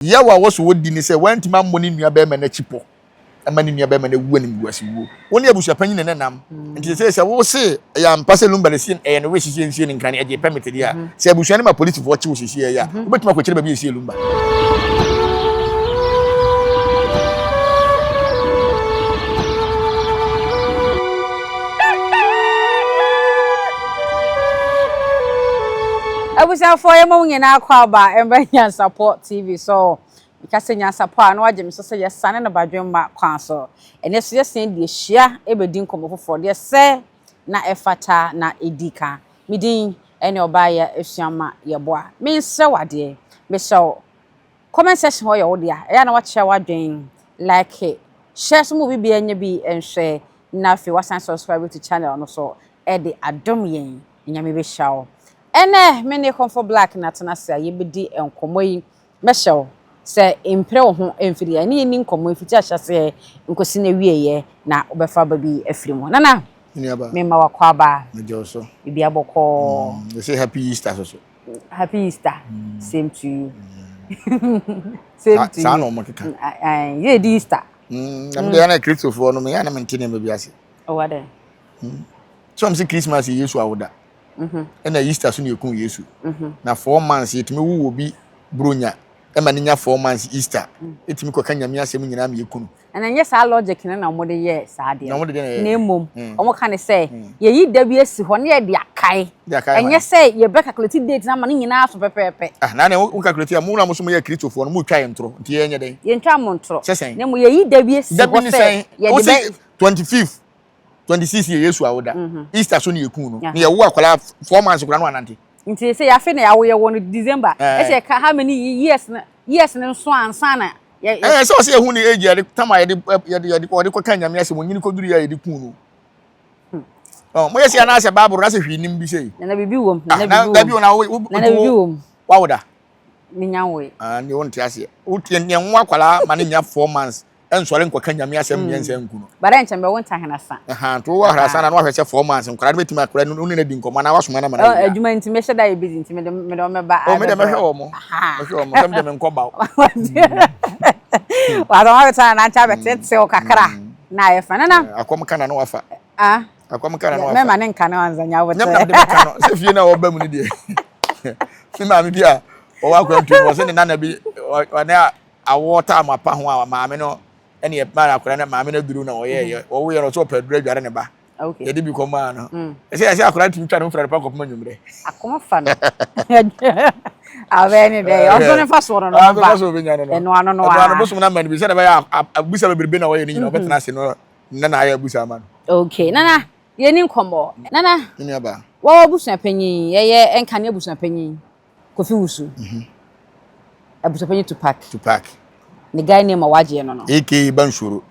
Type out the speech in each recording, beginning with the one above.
Yaw a ɔwɔ so ɔdi ne sɛ wantumi ammɔ ne nuabarima no akyi pɔ ma ne nuabarima no awu animguase wuo. Wo ne abusuapanyin na na ɛnam, nti seesei sɛ wo se ɛyɛ ampa sɛ Lumba na sie no, ɛyɛ no wish sɛ yɛnsie no Nkran, ɛgye permit deɛ a, sɛ abusua no ma polisifoɔ kye wo seesei yi a, wobɛtumi akɔkyerɛ baabi a yɛsiee Lumba. Abusuafoɔ yɛma mo nyinaa akɔ aba ɛmba Nyansapɔ TV so. Meka sɛ Nyansapɔ a na wagye me so sɛ yɛsane no badwemma kwan so. Ɛnɛ so yɛsan de ahyia ɛbɛdi nkɔmmɔ foforɔ deɛ sɛ na ɛfata na ɛdi ka. Me din ɛne Ɔbaayɛ Asuama Yɛboa. Mensrɛ wo adeɛ, mesrɛ wo Comment section hɔ yɛ wo dea, ɛyɛ a na wakyerɛ w'adwen, like, share so ma obi biara nya bi nhwɛ, na afei wasan subscribe to channel no so de adom yɛn. Nyame bɛhyira wo. Ɛnɛ me ne Comfort Black na atena ase a yɛbɛdi nkɔmmɔ yi. Mɛhyɛ wo sɛ mpere wo ho mfiri yɛn ne yɛnni nkɔmmɔ yi fiti ahyɛaseɛ nkɔsi n'awieɛ na wobɛfa aba bi afiri mu. Nana, memma w'akwaaba. Megye wo so. Biribiara bɔkɔɔ. Yɛsɛ happy Easter so so. Happy Easter. Same to you. Same to you. Saa na wɔn keka. Yɛ di Easter. Na mi de yɛn na Kristofoɔ no mi yɛn na mi nte nneɛma bi ase. Ɔwɔ dɛ. So wɔn sɛ Christmas yɛ Yesu awoda. Ɛna Easter so na yɛkum Yesu. Na 4 months yɛtumi wo wɔ bi buronya ɛma ne nya 4 months Easter. Ɛtumi kɔka Nyame asɛm nyinaa ma yɛku no. Na ɛnyɛ saa logic no na wɔde yɛɛ saa adeɛ Na no. wɔde deɛ na ɛyɛ? Na mmom, wɔka ne sɛ, yɛyi da bi asi hɔ na yɛde akae. De akae Ɛnyɛ hwan? sɛ yɛbɛ calculate date no ama no nyinaa aso pɛpɛɛpɛ. Ah, na nea wo calculate a, mo na mo so moyɛ Kristofoɔ no, motwa yɛn ntorɔ, nti yɛnyɛ dɛn? Yɛntwa mo ntorɔ. Sɛ sɛn? Na mmom yɛyi da bi asi Da bi hɔ ne sɛ sɛn? yɛde Wo bɛ. se 25th, 26 yɛ Yesu awoda. Easter so na yɛkuu no. Na yɛwo akwadaa 4 months koraa na wanante. Nti sɛ yɛafe na yɛawo yɛwɔ no December. Ɛɛ. Ɛsɛ yɛka how many years no years no nso ansa na yɛ. Ɛɛ sɛ ɔsɛ yɛhu ne age yɛde tam a yɛde yɛde yɛde ɔde kɔka Nyame asɛm onyini kɔduru yɛ a yɛde kuu no. Ɔ moyɛ sɛ anaasɛ Bible no asɛ hwee nim bi sei. Nana biribi wom. Ah, Nana na biribi dabi wom. o na wo wo Nana biribi wom. wawoda. Menya nwoe. Ah, ne wonte aseɛ. Wo yɛn nwo akwadaa ma ne nya 4 months ɛnsɔre nkɔka Nyame asɛm mmiɛnsa nku no. But ɛnkyɛ mbɛwo ntahenasa. Ɛha nti wowɔ ahrasa na na wahwɛ sɛ 4 months nkwadaa no bɛtumi akora no ne no adi nkɔmmɔ anaa wasoma no ama no ayɛ Adwuma nti mehyɛ da yɛ busy nti mede mede wɔn bɛba. Oh, me deɛ mɛhwɛ wɔn. Mɛhwɛ wɔn sɛ me deɛ menkɔ baw. Wàtò wọn abɛtena na nankyɛ abɛtetew kakra na ayɛ fa. Nana. Akɔm ka na no wafa. Ah. Akɔm ka na no wafa. Mɛma ne nka ne wansa nya abotɛ. Nyɛ na mede bɛka no sɛ fie na ɔba mu no deɛ. Me maame bi a ɔwɔ akwantu mu ɔsɛ ne nana bi ɔne awoɔ taam apa ho a maame no ɛne ɛma no akwadaa no maame no aduru na ɔyɛɛyɛ mhm. wɔwoyɛ no ɔsɛ ɔpɛ aduru adware ne ba yɛde bi kɔmaa no mm. ɛsɛ ɛsɛ akwadaa no tumi twa ne ho fira ne pa kɔpem anwummerɛ akoma fa no abɛɛ ne dɛ ɔso ne fa soɔ no no ba ɛno ano no ɛno ano bosom no ama no bi sɛ ɛbɛyɛ abusa bebrebe na wɔyɛ no nyina ɔbɛtena ase no na na ayɛ abusa ama no okay nana yɛni nkɔmmɔ nana wɔwɔ abusua panyin yɛyɛ nkane abusua panyin Kofi Wusu. Mm-hmm. Abusuapanyin Tupac. Tupac. Ne guy name a wagye no no. AKA Bansoro.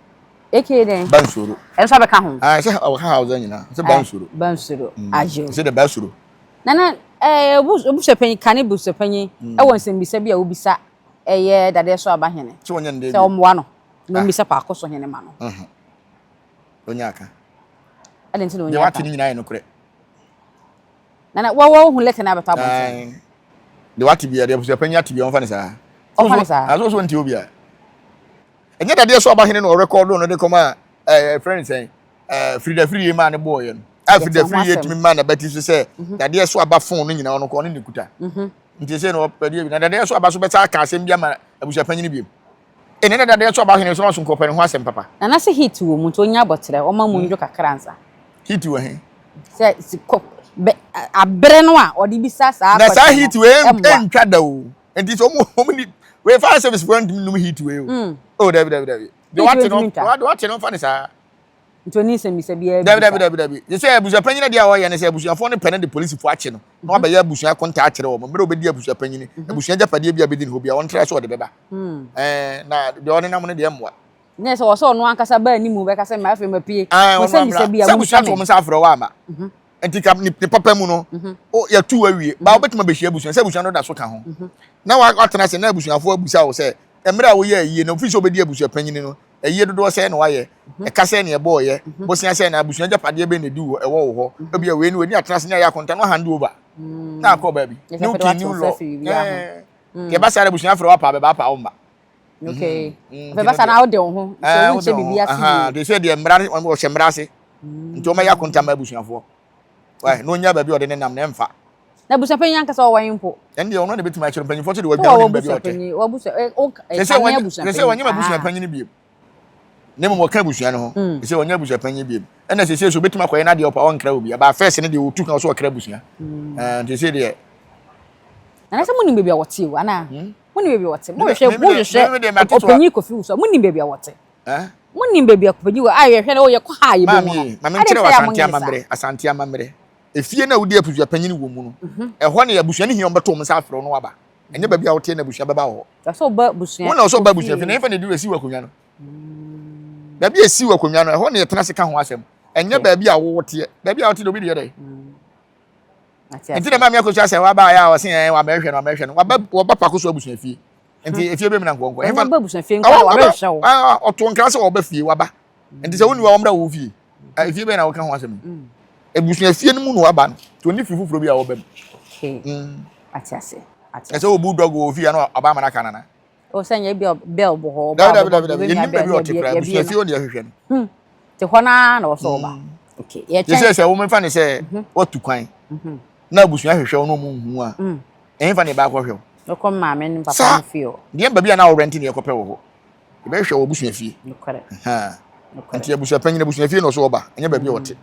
AKA dɛn? Bansoro. Ɛno nso abɛka ho. Ah, sɛ ɔka Hausa nyinaa. Sɛ Bansoro. Bansoro. Mm. Agye. Sɛ de Basoro. Nana ɛɛ abusuapanyin kane abusuapanyin mm. ɛwɔ nsɛmbisa bi a wobisa ɛyɛ dadeɛ so aba hene. Sɛ wɔnyɛ ne dɛ. Sɛ ɔmmoa no. Na ɔmmisa paako so hene ma no. Onye aka. Ɛde nti na onye aka. Deɛ wate ne nyinaa yɛ nokorɛ. Nana wɔ wɔ hu lɛtɛ na abɛtɔ abɔnten. Deɛ wate bia deɛ abusuapanyin ate bia ɔmfa ne saa. Ɔmfa ne saa. Aso so nti obia. Ɛnyɛ dadeɛ so abahene na ɔrekɔdo no de kɔma ɛɛ frɛ ne sɛn ɛɛ firida firie maa ne bɔɔyɛ no. A firida firie tumi maa n'abati so sɛ mhm. dadeɛ so aba fon no nyinaa ɔno kɔ ɔne ne kuta. Mhm. Nti sɛ na ɔpɛ deɛ bi na dadeɛ so aba so bɛsa aka asɛm bi ama abusuapanyin bi mu. Ɛnɛ na dadeɛ so aba hene so na ɔso nkɔpɛ ne ho asɛm papa. Nana sɛ heat wɔ mu nti onya abɔterɛ ɔma mu ndwo kakra ansa. Heat wɔ he? Sɛ si kɔ bɛ abere no a ɔde bisa saa Na saa heat wei ntwa da o. Nti sɛ ɔmo ɔmo ni wei fire service foɔ ntumi num heat wei o. Mm. Oh dabi dabi dabi. Deɛ wate no deɛ wate no nfa ne saa. Nti oni nsɛmmisa biara bisa. Dabi dabi dabi dabi. Yɛ sɛ abusuapanyin deɛ a ɔyɛ ne sɛ abusuafoɔ no pɛ no de polisifoɔ akye no na mhm. wabɛyɛ abusua akonta akyerɛ wɔn mmerɛ obɛdi abusuapanyin mhm. abusua agyapadeɛ bi a bɛdi ne hɔ bi a ɔntra sɛ ɔde bɛba. Hmm. Ɛɛ na deɛ ɔnenam no deɛ mmoa. Ne sɛ wɔsɛ ɔno ankasa baa anim bɛka sɛ mma afei mapue. Mo sɛ misa bi a mo nsa me. Sɛ abusua to wɔn nsa afrɛ wɔ ama. Mhm. Nti ka ne papa mu no, mhm. yɛtu awie. Ba wobɛtumi abɛhyia abusua sɛ abusua no da so ka ho. Mhm. Na watena ase na abusuafoɔ abusa wo sɛ mmerɛ a woyɛ ayie no ofiri sɛ wobɛdi abusua panyini no ayie dodoɔ sɛn na wayɛ ɛka sɛn na ɛbɔɔyɛ bosea sɛn na abusua agyapadeɛ bɛn na ɛdi wɔ ɛwɔ wo hɔ ebi a wei no wei ni atena ase ne ayɛ akonta no hand over na akɔ baabi new king new law. Nti ɛba saa na abusua frɛ wo apa bɛba apa wo mma. Okay. Afei ɛba saa na wode wo ho. Sɛ wonhyɛ biribi ase yie. Te sɛ deɛ mmara wɔhyɛ mmara ase. Nti wɔmɛyɛ akonta ma abusuafoɔ. Wai na ɔnya baabi a ɔde ne nam na ɛmfa. Na abusuapanyin ankasa ɔwɔ he mpo? Ɛno deɛ ɔno na ɛbɛtumi akyerɛ mpanyinfoɔ sɛ deɛ wadwa no nim baabi a ɔte. Sɛ sɛ wɔnyɛ m'abusuapanyin bio. Na mmom ɔka abusua no ho. Mm. Sɛ ɔnyɛ abusuapanyin bio. Ɛna sɛ sɛ so obɛtumi akɔyɛ n'adeɛ ɔpa ɔnkra obi. Aba fɛs no deɛ ɔtu kan so ɔkra abusua. Mm. Nti sɛ deɛ. Nana sɛ monim baabi a wɔte o anaa? Hmm? Monim baabi a wɔte. Mohwehwɛ mohwehwɛ ɔpanyin Kofi Wusu a monim baabi a wɔte. Monim baabi a ɔpanyin wɔ a yɛhwɛ no yɛkɔ ha a yɛbɛhu no. Maame, maame nkyerɛ wɔ Asante amammerɛ, Asante amammerɛ. Efie no a wodi abusua panyin wɔ mu no, mhm. ɛhɔ ne abusua no hia wɔn bɛto wɔn nsa afrɛ no aba. Ɛnyɛ baabi a woteɛ na abusua bɛba wɔ hɔ. Ɛsɛ ɔba abusua. Wɔn na ɔsɛ ɔba abusua fie na ɛnfa na edu esi wɔ akonnwa no. Mm. Baabi a esi wɔ akonnwa no, ɛhɔ na yɛtena ase ka ho asɛm. Ɛnyɛ baabi a woteɛ. Baabi a wote de obi deɛ dɛ. Mm. Nti na maame akosua sɛ waba ayɛ a ɔse ɛn wabɛhwɛ no wabɛhwɛ no waba wɔba pako so abusua fie. Nti efie bɛ mu na nkɔnkɔ. Ɛnfa ba abusua fie nkɔ wabɛhwɛ wo. Ɔto nkra sɛ ɔba fie waba. Nti sɛ wonni wa wɔmmra wo fie. Efie bɛn na woka ho asɛm yi? Abusua fie no mu na waba no. Nti ɔnni fie foforɔ bi a ɔba mu. Okay. Ate ase. Ate ase. Ɛsɛ obu dɔg wɔ fie ano ɔba ama no aka nana. O sɛ nyɛ bi bell bɔ hɔ. Dabi dabi dabi dabi. Yɛnim baabi ɔte koraa. Abusua fie hɔ na yɛhwehwɛ no. Hmm. Te hɔ naa na ɔsɛ ɔba. Mm. Okay. Yɛkyɛn. Yɛsɛ sɛ wɔmfa ne sɛ mhm. watu kwan. Mhm. Na abusua hwehwɛ wo na ɔmo nhu a. Mm. Ɛhefa na yɛbɛ akɔhwɛ wo? Yɛkɔ maame ne papa no fie hɔ. Deɛ baabi a na wɔrɛnte na yɛkɔpɛ wɔ hɔ. Yɛbɛhwehwɛ wɔ abusua fie. Nokorɛ. Nti abusua panyin abusua fie na ɔsɛ ɔba. Ɛnyɛ baabi a ɔte.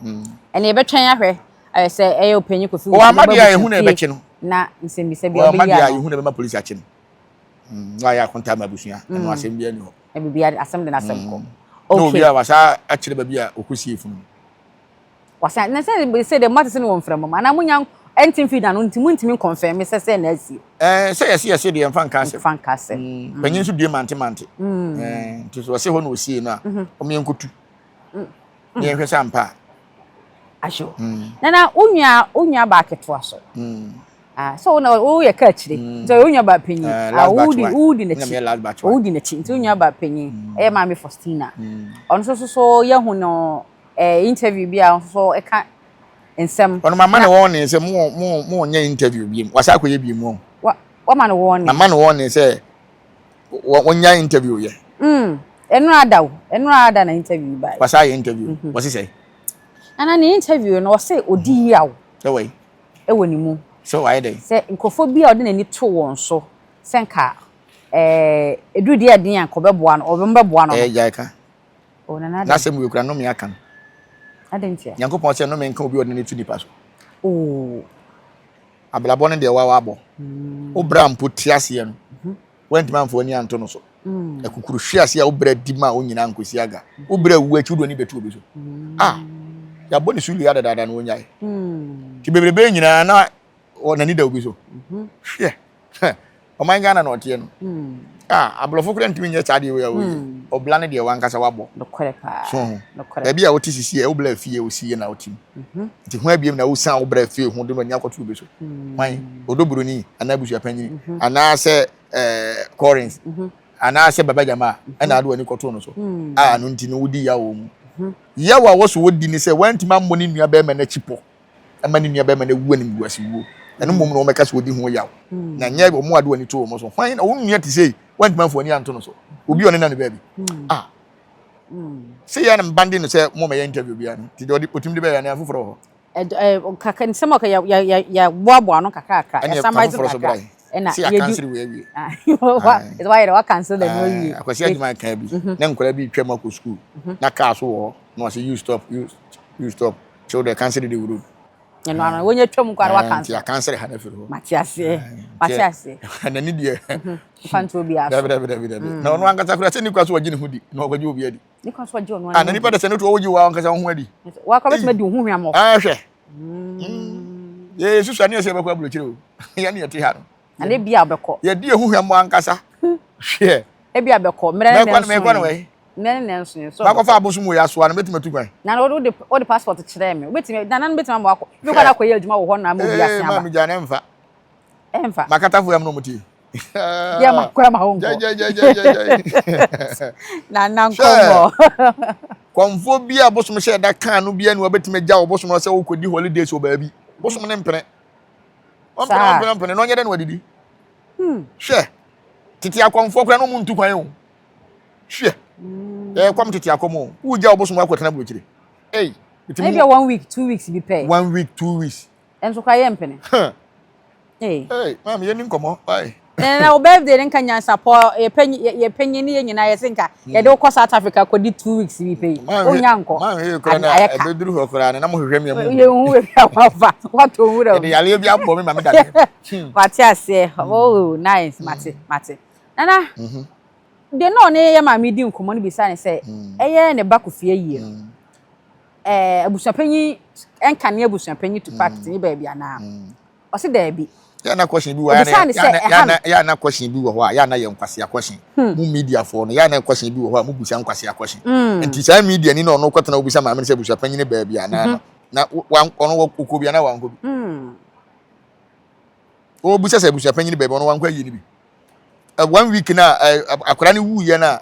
Mm. Ɛnna yɛbɛtwɛn ahwɛ ayɛ sɛ ɛyɛ ɔpanyin Kofi Wusu bɛba abusua fie na nsɛmmisa bi a ɔbɛyi ano. Wɔama deɛ a yɛhu na ɛbɛma polisi akye no. Mm, na wayɛ akonta ama abusua. Ɛno mm. asɛm biara ni hɔ. Na biribi asɛm de n'asɛm kɔ. Mm. Na obi a wasa akyerɛ baabi a ɔkɔsie funu. Wasa na sɛ sɛ deɛ moate sɛ no wɔ mframa mu anaa monya ɛnte mfiri da no nti montumi nkɔnfɛn me sɛ sɛ na asi. Ɛɛ sɛ yɛse yɛse deɛ mfa nka asɛm. Mfa nka asɛm. Mm. Panyin nso due mante mante. Ɛɛ nti sɛ ɔse hɔ na ɔsie no a, ɔmo yɛnkɔtu. Na yɛnhwɛ sɛ ampa a. Ayo. Nana wo nua wo nua baa ketewa so. Ah, so wo na wo yɛ ka akyire. Mm. Nti wo nua baa panyin. Eh, ah, wo di wo di n'akyi. Wo di n'akyi. Nti wo nua baa panyin. Ɛyɛ maame Faustina. Ɔno nso so so yɛ hu no eh interview bi a ɔno nso so ɛka nsɛm. Ɔno mama ne wɔn sɛ mo mo mo nyɛ interview bi mu. Wasa akɔyɛ bi mu. Wa wama ne wɔn. Mama ne wɔn sɛ wɔnya interview yɛ. Mm. Ɛno ada o. Ɛno ada na interview ba. Wasa ayɛ interview. Wɔsi sɛ. Nana ne interview no ɔse odi yaw. Ɛwɔ yi. Ɛwɔ ne mu. Sɛ wayɛ dɛn? Sɛ nkurɔfoɔ bi a ɔde n'ani too wɔn so sɛ nka ɛɛ eduru deɛ ɛden a nka ɔbɛboa no ɔbɛn bɛboa no. Ɛɛ gyae ka. O nana adɛn. N'asɛm wei kura nnome aka no. Adɛn ntia? Nyankopɔn sɛ nnome nka obi a ɔde n'ani to nipa so. Oo. Abrabɔ no deɛ wa wabɔ. Wo bra mpo te aseɛ no. Woantumi amfa w'ani anto no so. Akukuru hwe ase a wo bra di ma wo nyinaa nkosi aga. Wo bra wu akyi wode w'ani bɛto obi so. Ah, yɛabɔ ne so lua dadaada na ɔnyae. Nti bebrebe nyinaa na n'ani da obi so. Hwɛ, ɔman Ghana na ɔteɛ no. Ah, aborɔfo koraa ntumi nyɛ saa deɛ wei a wɔyɛ. Ɔbla no deɛ wankasa wabɔ. Nokorɛ paa. So ho. Baabi a wote sisi ɛ, wo bra fie osi na wote mu. Nti ho abiem na wosan wo bra fie ho de no ani akɔto obi so. Hwan? Odo buroni anaa abusua panyin anaasɛ ɛɛ Collins anaasɛ Baba Jama ɛna ade w'ani kɔtoo no so a no nti no wodi yaw wɔ mu. Yaw a wɔso wɔdi ne sɛ wantumi ammɔ ne nua bɛrima no akyi pɔ ɛma ne nua bɛrima no awu animguase wuo. Ɛno mmom na wɔmɛka sɛ wɔdi ho yaw. Na nyɛ wɔn ade w'ani to wɔn so. Hwan na wo nua te sei wantumi amfa w'ani anto no so. Obi a ɔne na no baabi. Ah. Sɛ yɛ na mbande no sɛ mo mɛyɛ interview biara no nti deɛ ɔde ɔtumi de bɛyɛ anaa foforɔ wɔ hɔ. Ɛd kakra nsɛm a yɛ yɛ yɛ yɛboaboa ano kakrakra Ɛne yɛ summarize foforɔ so kakra bra yi. ɛna Sɛ yɛdi yɛakansere wei awie. wa ɛsɛ wayɛ dɛ wakansere dɛ no awie. Akwasi adwuma kan bi na nkwadaa bi retwam akɔ sukuu na kaa so wɔ hɔ na wɔsɛ you stop you you stop children cancel the road. Ɛno ano wɔnyɛ twam nkwa na wakansere. Nti akansere ha na afiri hɔ. Mate aseɛ mate aseɛ. N'ani deɛ. Fa nto obiara so. Dabi dabi dabi dabi. Na ɔno ankasa koraa sɛ ne kwa so ɔgye ne ho di na ɔkɔgye obi adi. Ne kwa so ɔgye ɔno Ah, na nipa de sɛ ne to ɔwɔ gye wo ankasa wo ho adi. Wakɔ bɛtumi adi wo ho hwam. Ah, hwɛ. Yɛ susu ani ɛsɛ bɛkɔ aburokyire o. Yɛ ne yɛte ha no. Na ne bia bɛkɔ. Yɛ di ehu hwam ankasa. Hwɛ. Ebi abɛkɔ mmerɛ ne nanso. Mɛkɔ ne wɛ. Mmerɛ ne nanso yɛ so. Makɔ fa abosom wɔ yɛ asoa no mɛtumi atu kwan. Na wo de wo de passport kyerɛ me. Wobɛtumi na nan bɛtumi ama wakɔ. Bi kɔ na akɔyɛ adwuma wɔ hɔ na ama obi ase aba. Ee, ma me gya ne mfa. Ɛmfa. Makatafo yam no mo tie. Yɛ ma kɔ ma wo nkɔ. Gyɛgyɛgyɛgyɛgyɛ. Na na nkɔmmɔ. Kɔmfoɔ bi a bosom hyɛ da kaa no bi a na wabɛtumi agya wɔ bosom no sɛ wokɔdi holidays wɔ baabi. Bosom ne mpene. Ɔmpene ɔmpene ɔmpene na ɔnyɛ dɛ na wadidi. Hwɛ, tete akɔmfoɔ koraa na ɔmo ntu kwan o. Hwɛ, ɛyɛ kɔm tete akɔm o. Wogya ɔbosom akɔtena aburokyire. Ei, Ebi a 1 week, 2 weeks bi pɛ. 1 week, 2 weeks. Ɛnso koraa yɛ mpene. Hey. Hey, maame, yɛni nkɔmmɔ. Bye. Na wo birthday ne nka nyansapɔ yɛ panyin ne yɛ nyinaa yɛsɛ nka yɛde wokɔ South Africa kɔdi 2 weeks bi pɛ yi. Wonya nkɔ. Maame yɛ koraa na Ayɛ ka. ɛbɛduru hɔ koraa no na mohwehwɛ me amu. Yɛnhu baabi a wafa watɔ nwura Yɛde mu. yareɛ bi abɔ me maame dadeɛ. Wate aseɛ. Oh, nice. Mate, mate. Nana, deɛ na ɔne yɛ maame di nkɔmmɔ no bisa ne sɛ ɛyɛ ne ba Kofi ayie no, abusuapanyin ɛnka ne abusuapanyin to park ne baabi anaa? Ɔsi daabi. Yɛ na question bi wɔ Obisa ne sɛ ɛha no. Yɛ na question bi wɔ hɔ a yɛ na yɛ nkwasea question. Mu media foɔ no, yɛ na question bi wɔ hɔ a mu bisa nkwasea question. Nti saa media ni na ɔno kɔtena obisa maame no sɛ abusuapanyin ne baabi anaa no, na ɔno wɔ bi anaa wankɔ bi? Ɔbisa sɛ abusuapanyin ne baabi, ɔno wankɔ ayie no bi. 1 week na akwadaa no wuyɛ na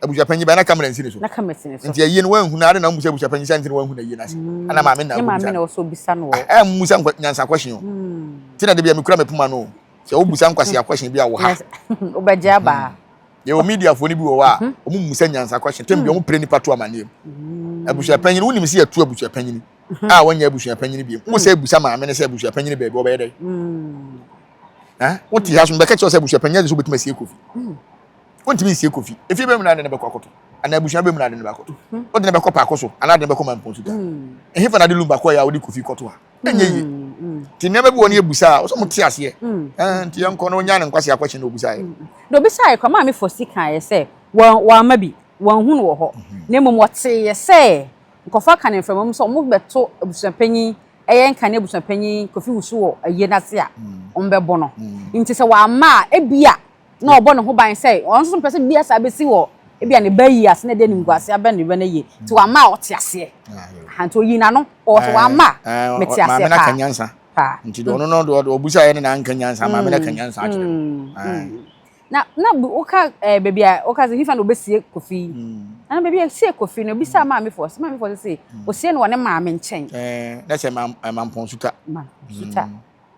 abusuapanyin ba na camera nsi ne so. Na camera si ne so. Nti ayie no wanhu na ade na ɔmusa abusuapanyin sɛ nti na wanhu na ayie no ase ana maame na Ne maame akɔbisa na no. ɔsɔ bisa no wɔ. Ɛ musa nyansa question o. Nti na de bia mekura me poma no o, sɛ wobusa nkwasea question bi a wɔ ha. Wobɛgye abaa. Yɛwɔ mediafoɔ no bi wɔ hɔ a ɔmo musa nyansa question tɛm bi, ɔmo pere nipa to amanneɛ mu. Abusuapanyin, wonim sɛ yɛto abusuapanyin a wɔnyɛ abusuapanyin bi wo sɛ abusa maame no sɛ abusuapanyin baabi, ɔbɛyɛ dɛ ɛn wote ha so mbɛka kyerɛ sɛ abusuapanyin ade sɛ wobɛtumi asie Kofi. Wontumi nsie Kofi. Efie bɛmu na ade ne bɛkɔ akɔto anaa abusua bɛmu na ade ne bɛkɔto? Wode ne bɛkɔ paako so anaa ade ne bɛkɔ Mampɔn so da? Ɛhefa na ade Lumba kɔɛ a wode Kofi kɔto a ɛnyɛ yie? Nti nneɛma bi wɔ ne yɛbusa a wɔsɛ mo te aseɛ. Nti yɛnkɔ na onya ne nkwasi akɔkye na obusa yɛ. Na obisa yɛ kɔ maame fɔ si kan yɛ sɛ wɔn wɔama bi wɔn hu no wɔ hɔ, na mmom wɔte yɛ sɛ nkɔfo aka ne mframa mu sɛ wɔn bɛto abusuapanyin, ɛyɛ nka ne abusuapanyin Kofi Wusu wɔ ayie n'ase a wɔn bɛbɔ no. Nti sɛ wɔama a, ebia na ɔbɔ ne ho ban sɛ ɔno nso mpɛ sɛ biribi asa abɛsi wɔ ebia ne ba yi ase na ɛde animguase abɛ ne ba no yie. Nti wɔama a, ɔte aseɛ ha. Nti oyi n'ano ɔwɔ sɛ wɔama a, mete aseɛ. Maame no aka paa nyansa. Paa. Nti deɛ ɔno no deɛ ɔbusa yɛ no na anka nyansa, maame no aka nyansa akyerɛ no. Na woka baabi a woka sɛ hifa na obesie Kofi yi na baabi a esie Kofi no, obisa maame fo sɛ, maame fo sɛ osie no wɔ ne maame nkyɛn. Na sɛ Mampɔn Suta. Suta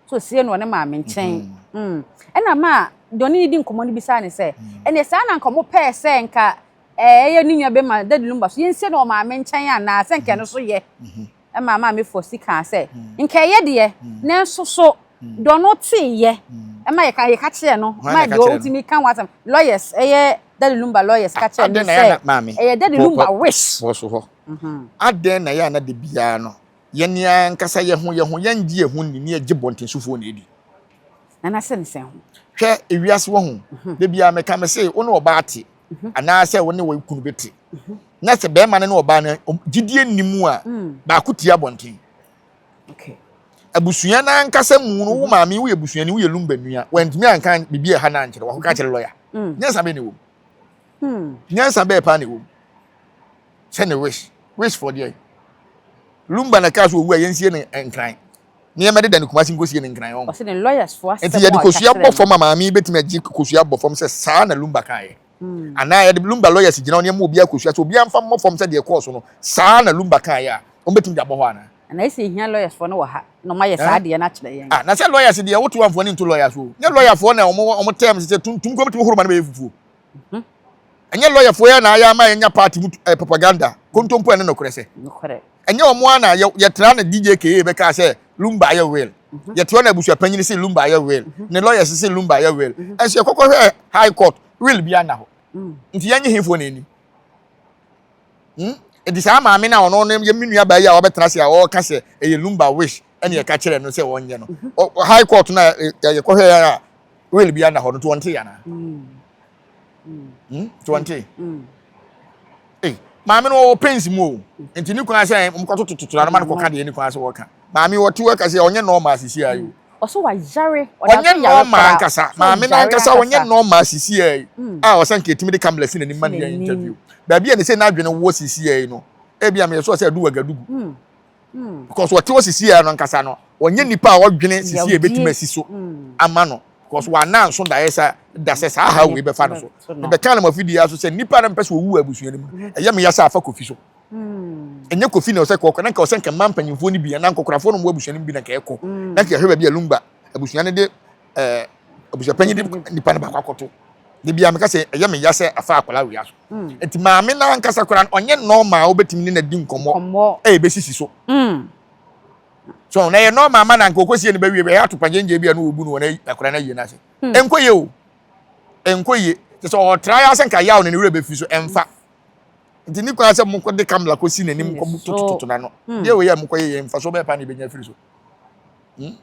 so osie no wɔ ne maame nkyɛn. Ɛna maa deɛ ɔne ne di nkɔmmɔ no bisa ne sɛ ɛnna saa na nka ɔmo pɛɛ sɛ nka ɛyɛ ne nua bɛma Daddy Lumba so yɛnsie no wɔ maame nkyɛn anaa sɛ nka ɛno so yɛ. Ɛma maame fo si kaa sɛ nka ɛyɛ deɛ, nanso so deɛ ɔno teeyɛ ɛma yɛka kyerɛ no. Hwan ma na ɛka deɛ kyerɛ no? Ɔtumi ka ho asɛm, lawyers, ɛyɛ Daddy Lumba lawyers ka kyerɛ no Adɛn na yɛ sɛ na maame ɛyɛ Daddy Lumba wish. Wɔ so hɔ adɛn na yɛ ana de biara no yɛne ankasa yɛ ho yɛngye yɛ ho nni ne yɛgye bɔntensofoɔ na ɛdi? Nana, sɛ ne sɛn ho? Hwɛ, ewiase wɔ ho de biara meka me se wo ne ɔbaa te anaasɛ wo ne wo kunu bi te na sɛ bɛrima no ne ɔbaa no gyidie nni mu a, baako tie abɔnten. Abusua n'ankasa mu no, wo maame woyɛ busuani, woyɛ Lumba nua, wantumi anka biribi a ɛha no ankyerɛ, wakɔka kyerɛ lɔya. Nyansa bɛɛ na ɛwɔ mu? Nyansa bɛɛ paa na ɛwɔ mu sɛ ne wish for deɛ Lumba na kaa so owu a yɛnsie ne Nkran nneɛma deda ne Kumasi nkosie ne Nkran ɔn. Ɔsɛ ne lawyers fo asɛm Nti yɛde kosua bɔ fam a, maame yi bɛtumi agye kosua bɔ fam sɛ saa na Lumba kaeɛ, anaa yɛde Lumba lawyers gyina hɔ nneɛma obi akosua sɛ obi amfa mmɔ fam sɛ deɛ ɛkɔɔ so no saa na Lumba kaeɛ a, wɔn bɛtumi de abɔ hɔ anaa? Na ɛsɛ ehia lawyers fo no wɔ ha na ɔmo ayɛ saa adeɛ no akyerɛ yɛn. Ah, na sɛ lawyers deɛ woto amfoɔ ne nto lawyers o, nyɛ lawyerfoɔ na ɔmo terms sɛ tuntum kɔm tumi horo ma no bɛyɛ fufuo. Ɛnyɛ lawyerfoɔ yɛ na ayɛ ama yɛnya party mu propaganda kontompo. Ɛne nokorɛ sɛ nokorɛ ɛnyɛ ɔmo a na yɛtra na DJ ka bɛka sɛ Lumba ayɛ will. Yɛte hɔ na abusua panyin sɛ Lumba ayɛ will, ne lawyers sɛ Lumba ayɛ will, ɛnso yɛkɔkɔ hwɛ high court, will bi ana hɔ. Nti yɛnye hefoɔ na ani? Nti saa maame na ɔno ne yɛ me nua baa yi a wabɛtena ase a ɔreka sɛ ɛyɛ Lumba wish ɛne yɛka kyerɛ no sɛ ɔnyɛ no, high court na yɛkɔhwɛ yɛn a will bi ana hɔ no, nti wɔnte yɛ anaa? Nti wɔnte. Ei, maame no wɔwɔ pains mu o, nti ne kwan sɛ nkɔtotototo anoma no kɔka deɛ ne kwan sɛ wɔka. Maame wɔte hɔ ka sɛ ɔnyɛ normal sisi ayi o. Ɔsɛ wayare. Ɔnyɛ normal ankasa. Maame no ankasa ɔnyɛ normal sisi ayi a ɔsɛ nka etimi de camera si n'anim ma ne yɛ interview. Baabi a ne sɛ n'adwene wɔ sisi ayi no, ebi a meyɛ so sɛ ɛdu Wagadugu, because wɔte hɔ sisi ayi no ankasa no, ɔnyɛ nipa a ɔdwene sisi a ebetumi asi so ama no, because wɔana nso da yɛ sɛ da sɛ saa ha wei bɛfa no so. Mebɛka no mafidie so sɛ nipa no mpɛ sɛ ɔwu wɔ abusua no mu, ɛyɛ meyɛ sɛ afa Kofi so. Ɛnyɛ Kofi na ɔsɛ kɔkɔ na nka ɔsɛ nka mma mpanyinfoɔ no bi anaa nkɔkorafoɔ no mu abusua no bi na nka ɛkɔ na nka yɛhwɛ baabi a Lumba abusua no de ɛɛ. Abusuapanyin de nipa no baako akɔto. De bia meka sɛ ɛyɛ me ya sɛ afa akwadaa wei aso. Nti maame no ankasa koraa no ɔnyɛ normal a wobɛtumi ne no adi nkɔmmɔ a ɛbɛsisi so. So na ɛyɛ normal ma na nka ɔkɔsie no bɛwie bɛyɛ ato pagyengye bi a na ɔbu no wɔ na akwadaa no ayie no ase. Ɛnkɔ yie o. Ɛnkɔ yie. Kyɛ sɛ ɔtra ya sɛ nka yaw no ne werɛ bɛfi so ɛmfa. Nti ne kwan sɛ mokɔde kamla kɔsi n'anim kɔtototo n'ano. Deɛ wei a mokɔyɛ yɛ mfasoɔ bɛyɛ paa na ɛbɛnya afiri so. Hmm?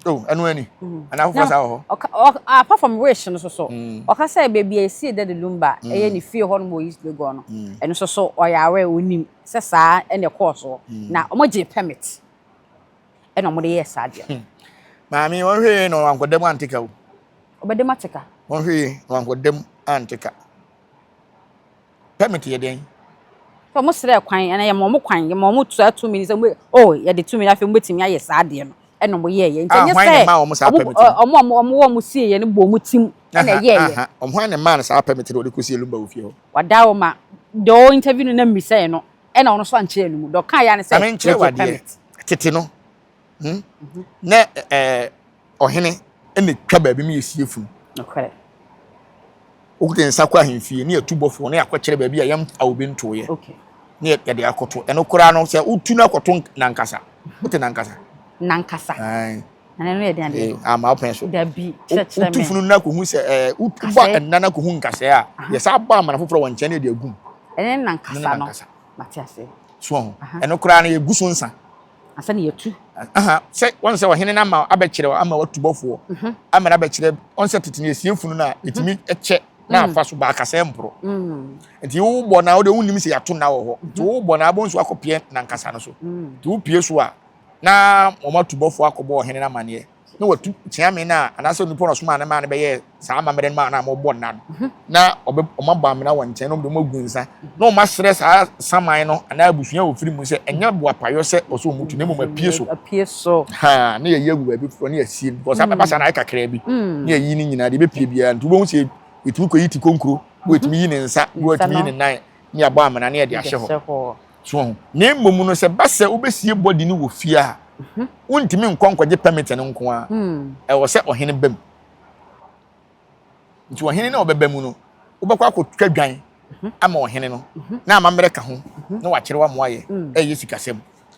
Oh, ɛno ani. Anaa foforɔ saa wɔ hɔ? Apart from wish no so so, ɔka sɛ baabi a ɛsie Daddy Lumba, ɛyɛ ne fie hɔ nom wɔ East Legon no, ɛno so so ɔyɛ aware, ɔnim sɛ saa ɛna ɛkɔɔ soɔ. Na wɔgye permit ɛna wɔde yɛɛ saa deɛ. Maame, wɔnhwɛ yie na wankɔda mu ante ka o. Ɔbɛda mu ate ka. Wɔnhwɛ yie na wankɔda mu ante ka. Permit yɛ dɛn? Sɛ wɔn srɛ kwan ɛna yɛ ma wɔn kwan yɛ ma wɔn saa tumi sɛ wɔn oh yɛde tumi afei wɔn bɛtumi ayɛ saa adeɛ no ɛna wɔn yɛɛyɛ nti ɛnyɛ sɛ wɔn wɔn a wɔn wɔ wɔn sie yɛ no bɔ wɔn tim ɛna ɛyɛɛyɛ. Wɔn hwan na ɛmaa no saa permit no wɔde kɔ sie Lumba wɔ fie hɔ? Wada wɔn ma deɛ ɔ interview no na mmisa yɛ no ɛna ɔno nso ankyerɛ no mu deɛ ɔka yɛ ano sɛ yɛgye permit. Tete no hmm na ɛɛ ɔhene ɛna twa baabi mi yɛsie funu. Nokorɛ. Wode nsa kɔ ahemfie ne yɛtu bɔfoɔ ne yɛakɔkyerɛ baabi a yɛmfa obi ntoeɛ ne yɛde akɔto. Ɛno koraa no sɛ wotu no akɔto nankasa. Wote nankasa? Nankasa. Na ɛno yɛ den adeɛ. Ama wopɛn so. Dabi, kyerɛkyerɛ me. Wotu funu no akɔhu sɛ ɛɛ wobɔ ɛnna no akɔhu nkasɛɛ a yɛsan bɔ amena foforɔ wɔ nkyɛn ne yɛde agum. Ɛne nankasa no. Mate aseɛ. So ho. Ɛno koraa no yɛgu so nsa. Ansa na yɛatu. Aha, sɛ wɔn sɛ ɔhene no ama abɛkyerɛ ama watu bɔfoɔ mhm. ama no abɛkyerɛ wɔn sɛ tete no yɛsie funu no a mhm. ɛtumi kyɛ na mm. afa so baaka sɛ mporo mm. nti wobɔ na wode wonnim sɛ yɛato nna wɔ hɔ nti mhm. wobɔ na abɔ nso akɔpie nankasa no so nti wopie so a na wɔn atu bɔfoɔ akɔbɔ ɔhene no amaneɛ na watu kyeame no a anaasɛ onipa no ɔsomaa no maa no bɛyɛɛ saa amammerɛ no maa no a wɔbɔ nna no mhm. na ɔbɛ wɔabɔ amena wɔ nkyɛn na wɔde wɔn agu nsa na wɔn asrɛ saa saman no anaa abusua a wɔfiri mu sɛ ɛnyɛ boapayɔ sɛ ɔsɛ wɔn tu na mmom apue so apue so ha na yɛyi agu baabi foforɔ na yɛasie no because mm. saa na ayɛ kakraa bi mm. na yɛyi ne nyinaa deɛ ɛbɛpie biara nti wobɛhu sɛ yɛtumi kɔyi ti konkuro wɔtumi yi ne nsa wɔtumi yi ne nan ne yɛabɔ amena ne yɛde ahyɛ hɔ So wahu? Na mmom no, sɛ ɛba sɛ wobɛsie body no wɔ fie a, mhm. wontumi nkɔ nkɔgye permit no nko ara. Hmm. Ɛwɔ sɛ ɔhene ba mu. Nti ɔhene no a ɔbɛba mu no, wobɛkɔ akɔtwa dwan mhm. ama ɔhene no, mhm. na amammerɛ ka ho, na wakyerɛ wo ama wayɛ, hmm. ɛyɛ sikasɛm,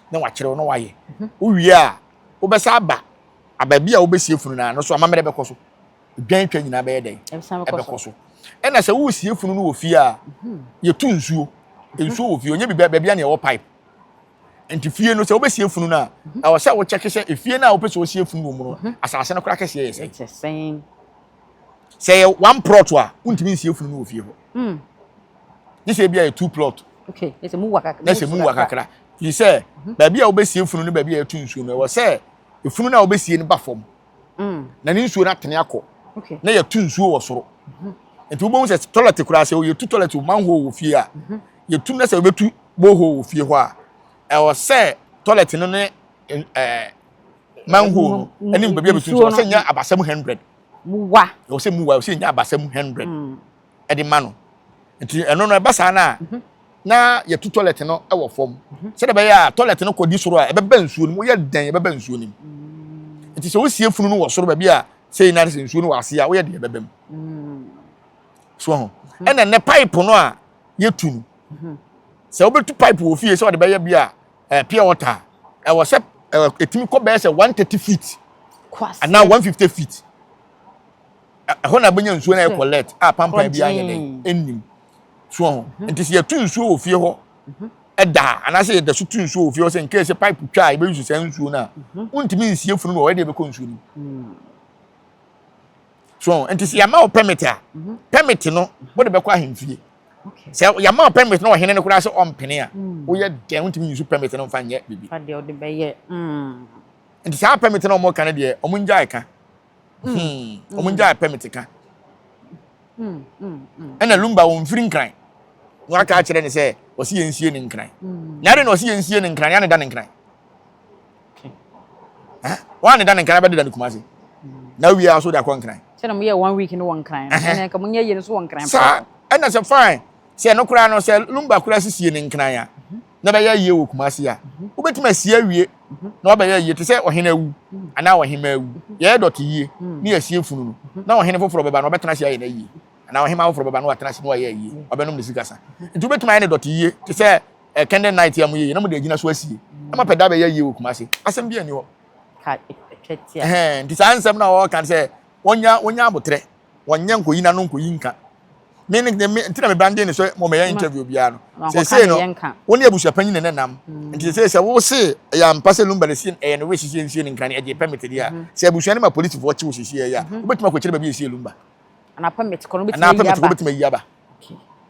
na wakyerɛ wo na wayɛ. Wowie a, wobɛsa aba abaabi a wobɛsie funu no ano so amammerɛ bɛkɔ so. Dwan twa nyinaa bɛyɛ dɛn? Ɛbɛkɔ so. Ɛna sɛ woresie funu no wɔ fie a, mhm. yɛtu nsuo. Mhm. Nsuo wɔ fie, ɔnyɛ biribi baabi a na ɛwɔ pipe. Nti fie no sɛ wobɛsie funu no a, mhm. ɛwɔ sɛ wokyɛke sɛ efie no a wopɛ sɛ wosie funu wɔ mu no, asase no koraa kɛseɛ yɛ sɛn. Sɛ yɛ one plot a, wontumi nsie funu no wɔ fie hɔ. Mm. Gye sɛ ebi a yɛ two plot. Na sɛ mu wa kakra. Firi sɛ baabi a wobɛsie funu no baabi a yɛtu nsuo no, ɛwɔ sɛ efunu no a wobɛsie no ba fam. mm. na ne nsuo no atene akɔ na yɛtu nsuo wɔ soro mhm. nti wobɛhu sɛ toilet koraa sɛ yɛtu toilet manhole wɔ fie a mhm. yɛtu na sɛ wobɛtu borehole wɔ fie hɔ a ɛwɔ sɛ toilet no ne ɛɛ manhole no ɛne baabi a bɛtu nsuo ɛwɔ sɛ nya abasam hundred muwa ɛwɔ sɛ muwa ɛwɔ sɛ nya abasam hundred mm. ɛde ma no nti ɛno no ɛba saa no a mhm. na yɛtu toilet no wɔ fam mhm. sɛdeɛ ɛbɛyɛ a toilet no kɔdi soro a ɛbɛba nsuo no mu woyɛ dɛn ɛbɛba nsuo no mu mm. nti sɛ wosie funu no wɔ soro baabi a sei na sɛ nsuo no wɔ ase a woyɛ deɛ ɛbɛba mu mm. so ho mhm. ɛna nnɛ pipe no a yɛtu no mhm. sɛ wobɛtu pipe wɔ fie sɛ wɔde bɛyɛ bi a eh, pure water ɛwɔ sɛ ɛtumi kɔ bɛyɛ sɛ 130 feet anaa 150 feet ɛhɔ na bɛnya nsuo na ɛkɔ let a pampan bi anyɛ dɛn ɛnnim so ho mhm. nti sɛ yɛtu nsuo wɔ fie hɔ mhm. ɛda anaasɛ yɛda so tu nsuo wɔ fie hɔ sɛ nkɛyɛ sɛ pipe twa a yɛbɛyi so saa nsuo no a mhm. wontumi nsie funu no wɔ ɛde ɛbɛkɔ nsuo no mu so ho nti sɛ yɛama wo permit a permit no wode bɛkɔ ahemfie sɛ yɛama wo permit na ɔhene no koraa sɛ ɔmpene a mm. woyɛ dɛn wontumi nyi so permit no mfa nyɛ biribi nti saa permit no ɔmo ka no deɛ ɔmo ngyae ka Hmm. Wɔn ngya permit ka. Ɛna Lumba wɔn mfiri nkran. Na waka akyerɛ ne sɛ ɔsi yɛn nsie ne nkran. Na ade na ɔsi yɛn nsie ne nkran, ya ne da ne nkran. Wɔn a ne da ne nkran bɛdeda ne kumase. Na wie a so de akɔ nkran. Sɛ na mo yɛ one week no wɔ nkran. Ɛna nka mo nyɛ yie no so wɔ nkran. Saa ɛna sɛ fine sɛ ɛno koraa no sɛ Lumba koraa sisie ne nkran a na bɛyɛ yie wɔ kumase a wobɛtumi asie awie. Na wabɛyɛ ayie te sɛ ɔhene awu anaa ɔhemmaa awu. Yɛyɛ dɔte yie ne yɛsie funu no. Na ɔhene foforɔ bɛba na ɔbɛtena ase ayɛ n'ayie. Anaa ɔhemmaa foforɔ bɛba na watena ase na wayɛ ayie. Wabɛnom ne sika sa. Nti wobɛtumi ayɛ ne dɔte yie te sɛ eh, candle night a moyɛ yie na mode agyina so asie. Na moapɛ da abɛyɛ ayie wɔ Kumasi. Asɛm biara nni hɔ. Ɛhɛn, nti saa nsɛm no a wɔka no sɛ wɔnya wɔnya aboterɛ. Wɔnyɛ nkɔyi n'ano nkɔyi nka. Me ne me nti na me brande ne sɛ mo mɛyɛ interview biara no. Seesei no wo ne abusua panyin na nam. Mm. Nti seesei sɛ wo se ɛyɛ ampa sɛ Lumba na sie ɛyɛ no wish sie nsie ne nkran ɛgye permit deɛ a mm-hmm. sɛ abusua no ma polisifoɔ kye wo seesei ɛyɛ a mm-hmm. wobɛtumi akɔkyerɛ baabi ɛsie Lumba. Anaa permit kɔ no wobɛtumi ayi aba.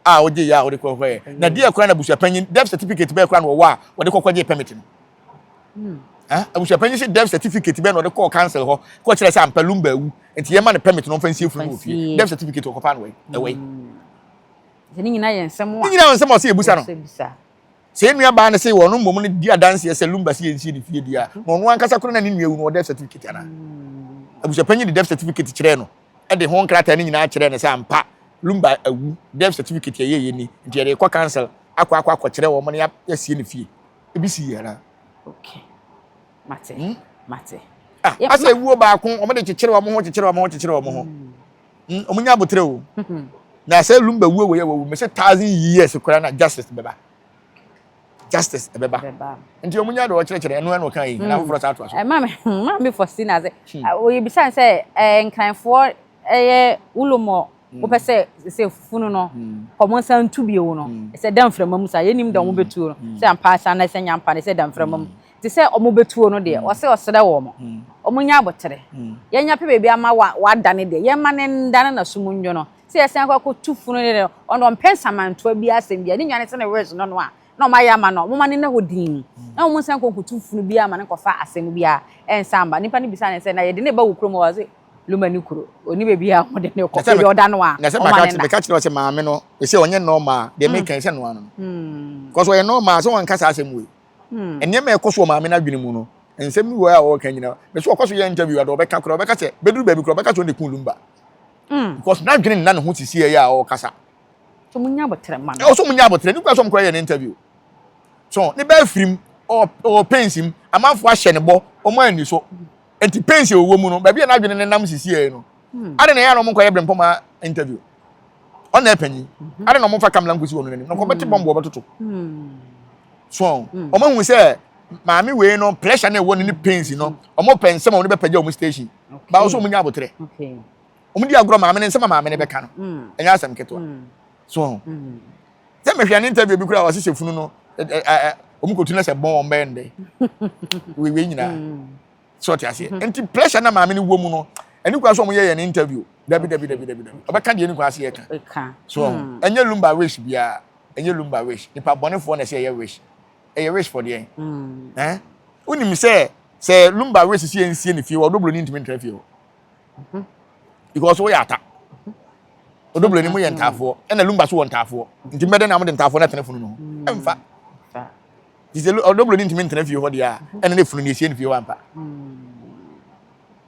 A wogye yɛ a wode kɔkɔ yɛ. Na deɛ kora na abusua panyin death certificate bɛɛ kora na wɔwɔ a wɔde kɔkɔ gye permit no. Hmm. Eh, abusuapanyin sɛ death certificate bɛn na ɔde kɔɔ council hɔ kɔ kyerɛ sɛ ampa Lumba awu nti yɛma no permit na ɔmfa nsie funu wɔ fie. Death certificate ɔkɔfa no wɔ ɛwɔ yi. Hmm. Ne nyinaa yɛ nsɛm a. Ne nyinaa yɛ nsɛm a ɔsɛ yɛbusa no. Sɛ nua baa no sɛ wɔn mmom no di adanseɛ sɛ Lumba sɛ yɛnsie ne fie di a na ɔno ankasa koraa na ne nua awu no wɔ death certificate anaa. Hmm. Abusuapanyin de death certificate kyerɛɛ no de ho nkrataa no nyinaa kyerɛɛ no sɛ ampa Lumba awu death certificate ɛyɛ yɛ ni nti yɛde kɔ council akɔ akɔ akɔkyerɛ wɔn na yɛasie ne fie. Ebi si yɛ ara. Okay. Mate. Hmm? Mate. Ah, asɛ ewuo baako, wɔn de kyekyere wɔn ho, kyekyere wɔn ho, kyekyere wɔn ho. Hmm, wɔn nya abotere o. Hmm. Na sɛ Lumba wuo wɔ yɛ wɔ wu, mese thousand years koraa na justice bɛba. Justice ɛbɛba. Nti wɔn nya de ɔkyerɛkyerɛ ɛno ɛna ɔka yi, na afoforɔ saa atoa so. Eh, maame, maame fɔ si na sɛ, oye bisa sɛ, eh, nkranfoɔ ɛyɛ wulomɔ wopɛ sɛ sɛ funu no kɔ mo nsa ntu bio no sɛ da mframa mu saa yɛnim da wɔn bɛtuo no sɛ ampa saa na sɛ nya mpa no sɛ da mframa mu te sɛ wɔn bɛtuo no deɛ ɔsɛ ɔsrɛ wɔn wɔn nya abotere yɛnya pɛ baabi ama wa wadane deɛ yɛma ne ndane na so mu nwo no sɛ yɛsan akɔ akɔtu funu no deɛ ɔno ɔmpɛ nsamantoa bi asɛm bi a ne nua ne sɛ ne wɛs no no a na wɔn ayɛ ama no wɔn ma ne nna hɔ din na wɔn nsan kɔ nkotu funu bi ama ne nkɔfa asɛm bi a ɛnsa amba nipa no bisa ne sɛ na yɛde ne ba wɔ kurom hɔ ɔsɛ Luma ne kuro. Ɔni baabi a wɔde no kɔ. Baabi a ɔda no a, Na sɛ ɔma maka ne nna. meka kyerɛ wo sɛ maame no ɛsɛ ɔnyɛ normal deɛ meka yi sɛ noa no no. Because ɔyɛ normal sɛ wɔnka saa asɛm wei. Nneɛma a ɛkɔ so wɔ maame no adwene mu no, nsɛm bi wɔ hɔ a ɔreka nyina. Mɛ sɛ ɔkɔ so yɛ interview a deɛ ɔbɛka koraa ɔbɛka sɛ bɛduru baabi koraa ɔbɛka sɛ ɔne kun Lumba. Because n'adwene nna ne ho sisi ɛyɛ a ɔrekasa. So mo nya abotrɛ ma no. Ɛwɔ sɛ ɔmo nya abotrɛ ne kura sɛ ɔmo kora yɛ ne interview. So ne bɛɛ firim ɔwɔ ɔwɔ pains mu amanfoɔ ahyɛ ne bɔ ɔmo anni so. Nti pains a ɔwɔ mu no, baabi a n'adwene no nam sisiɛ no, hmm. ade na ɛyɛ na wɔn nkɔyɛ brempɔma interview. Ɔna ɛpanyin. Mhm. Ade na wɔn mfa kamla nkosi wɔn anim. Na nkɔbɛte hmm. bɔmbu ɔbɛtoto. Hmm. So wɔn ahu sɛ maame wei no pressure na ɛwɔ ne ne pains no, wɔn pɛ nsɛm a wɔn bɛpɛgya wɔn station. Baawo so wɔn nya abotrɛ. Wɔn di agorɔ maame ne nsɛm a maame ne bɛka no. Ɛnyɛ asɛm ketewa. So sɛ mehwɛ ne interview bi koraa a wɔhyehyɛ funu no wɔn kɔtu na sɛ bɔn wɔn bɛyɛ ndɛ wei nyinaa sɛ ɔte aseɛ mhm. nti pressure na maame no wɔ mu no ɛne kwan so wɔn yɛ yɛn interview dabi dabi dabi dabi dabi ɔbɛka deɛ ne kwan ase yɛ ka so hmm. ɛnyɛ lumba wish biara ɛnyɛ lumba wish nipa bɔnefoɔ na ɛsɛ ɛyɛ wish ɛyɛ wish for deɛ hmm. ɛn wonim sɛ sɛ lumba wish si yɛn nsie ne fie wɔ ɔdɔ buroni ntumi ntra fie hɔ mhm. because woyɛ ata odobroni mu yɛ ntaafoɔ ɛna lumba so wɔ ntaafoɔ nti mbɛdɛ na mo de ntaafoɔ no atena funu no ho ɛmfa nti sɛ odobroni ntumi ntena fie hɔ deɛ a ɛna ne funu no esie ne fie hɔ ampa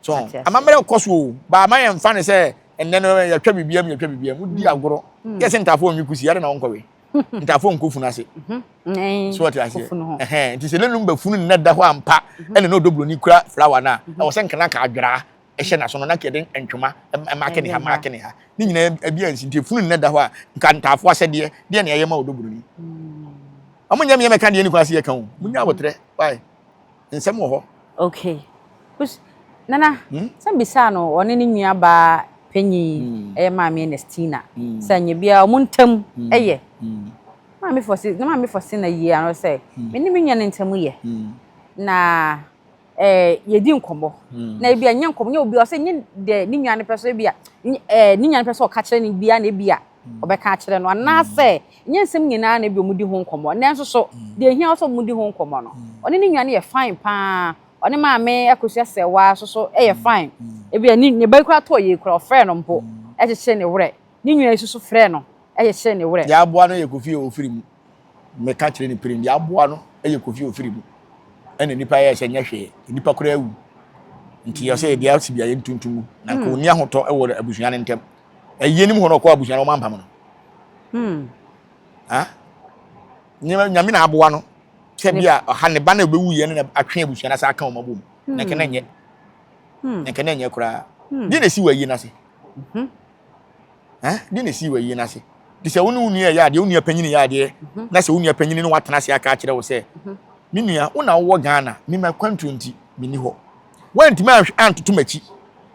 so amammerɛ kɔ so o ba ama yɛn mfa ne sɛ ɛnɛ no yɛtwa biribiam yɛtwa biribiam wodi agorɔ yɛ sɛ ntaafoɔ nwi kusi yɛde na wɔnkɔwe ntaafoɔ nkɔ funu ase so wɔte aseɛ ɛhɛn nti sɛ ne lumba funu nna da hɔ ampa ɛna ne odobroni kura flower no a ɛwɔ sɛ nkana ka adweraa ɛhyɛ n'aso no na nka yɛde ntwoma maake ne ha maake ne ha ne nyinaa ebi ansi nti efunu nnɛ da hɔ a nka ntaafo asɛdeɛ deɛ na yɛyɛ ma ɔdɔ buroni wɔn nyɛ mmea mɛka deɛ ne kwan ase yɛ ka o mo nya abotrɛ why nsɛm wɔ hɔ. Okay nana hmm? sɛ bisa no ɔne ne nua baa panyin hmm. ɛyɛ maame Ernestina hmm. sɛ nyɛ bia ɔmo ntam ɛyɛ maame fɔsi na maame fɔsi na yie ano sɛ me ne me nua ne ntam yɛ na ɛɛ yɛdi nkɔmmɔ hmm. na ebi a nyɛ nkɔmmɔ nyɛ obi ɔsɛ nye deɛ ne nua no pɛ so ebi a ɛɛ ne nua no pɛ so ɔka kyerɛ ne bia na ebi a hmm. ɔbɛka akyerɛ no anaasɛ hmm. nyɛ nsɛm nyinaa na ebi wɔn di ho nkɔmmɔ nanso so deɛ ehia sɛ wɔn di ho nkɔmmɔ no ɔne ne nua no yɛ fine paa ɔne maame akosua sɛwa so so ɛyɛ fine ebi a ne ne ba yi kura tɔɔ yie kura ɔfrɛ no mpo ɛkyekyere ne werɛ ne nua yi soso frɛ no ɛkyekyere ne werɛ. Deɛ aboa no yɛ kofi a ofiri mu. Meka kyerɛ no pirim, deɛ aboa no yɛ Kofi Ofiri mu. Ɛna nipa yɛ sɛ nyɛ hwee, nipa koraa awu. Nti yɛ sɛ deɛ asi bia yɛntonto mu. Na nka ɔnni ahotɔ wɔ abusua no ntam. Ɛyie no mu hɔ no ɔkɔ abusua no ɔma mpam no. Hmm. Ha? Nyame na aboa no. Sɛ bi a ɔha ne ba na ɔbɛwu yɛ no na atwe abusua no asa aka wɔn abom. Na nka na nyɛ. Na nka na nyɛ koraa. Deɛ na esi wɔ ayie no ase. Eh? Deɛ na esi wɔ ayie no ase. Te sɛ wo ne wo nua yɛ adeɛ, wo nua panyin yɛ adeɛ, na sɛ wo nua panyin no watena ase aka akyerɛ wo sɛ, me nua, wo na wowɔ Ghana, me ma kwantuo nti, menni hɔ. Woantumi antoto m'akyi.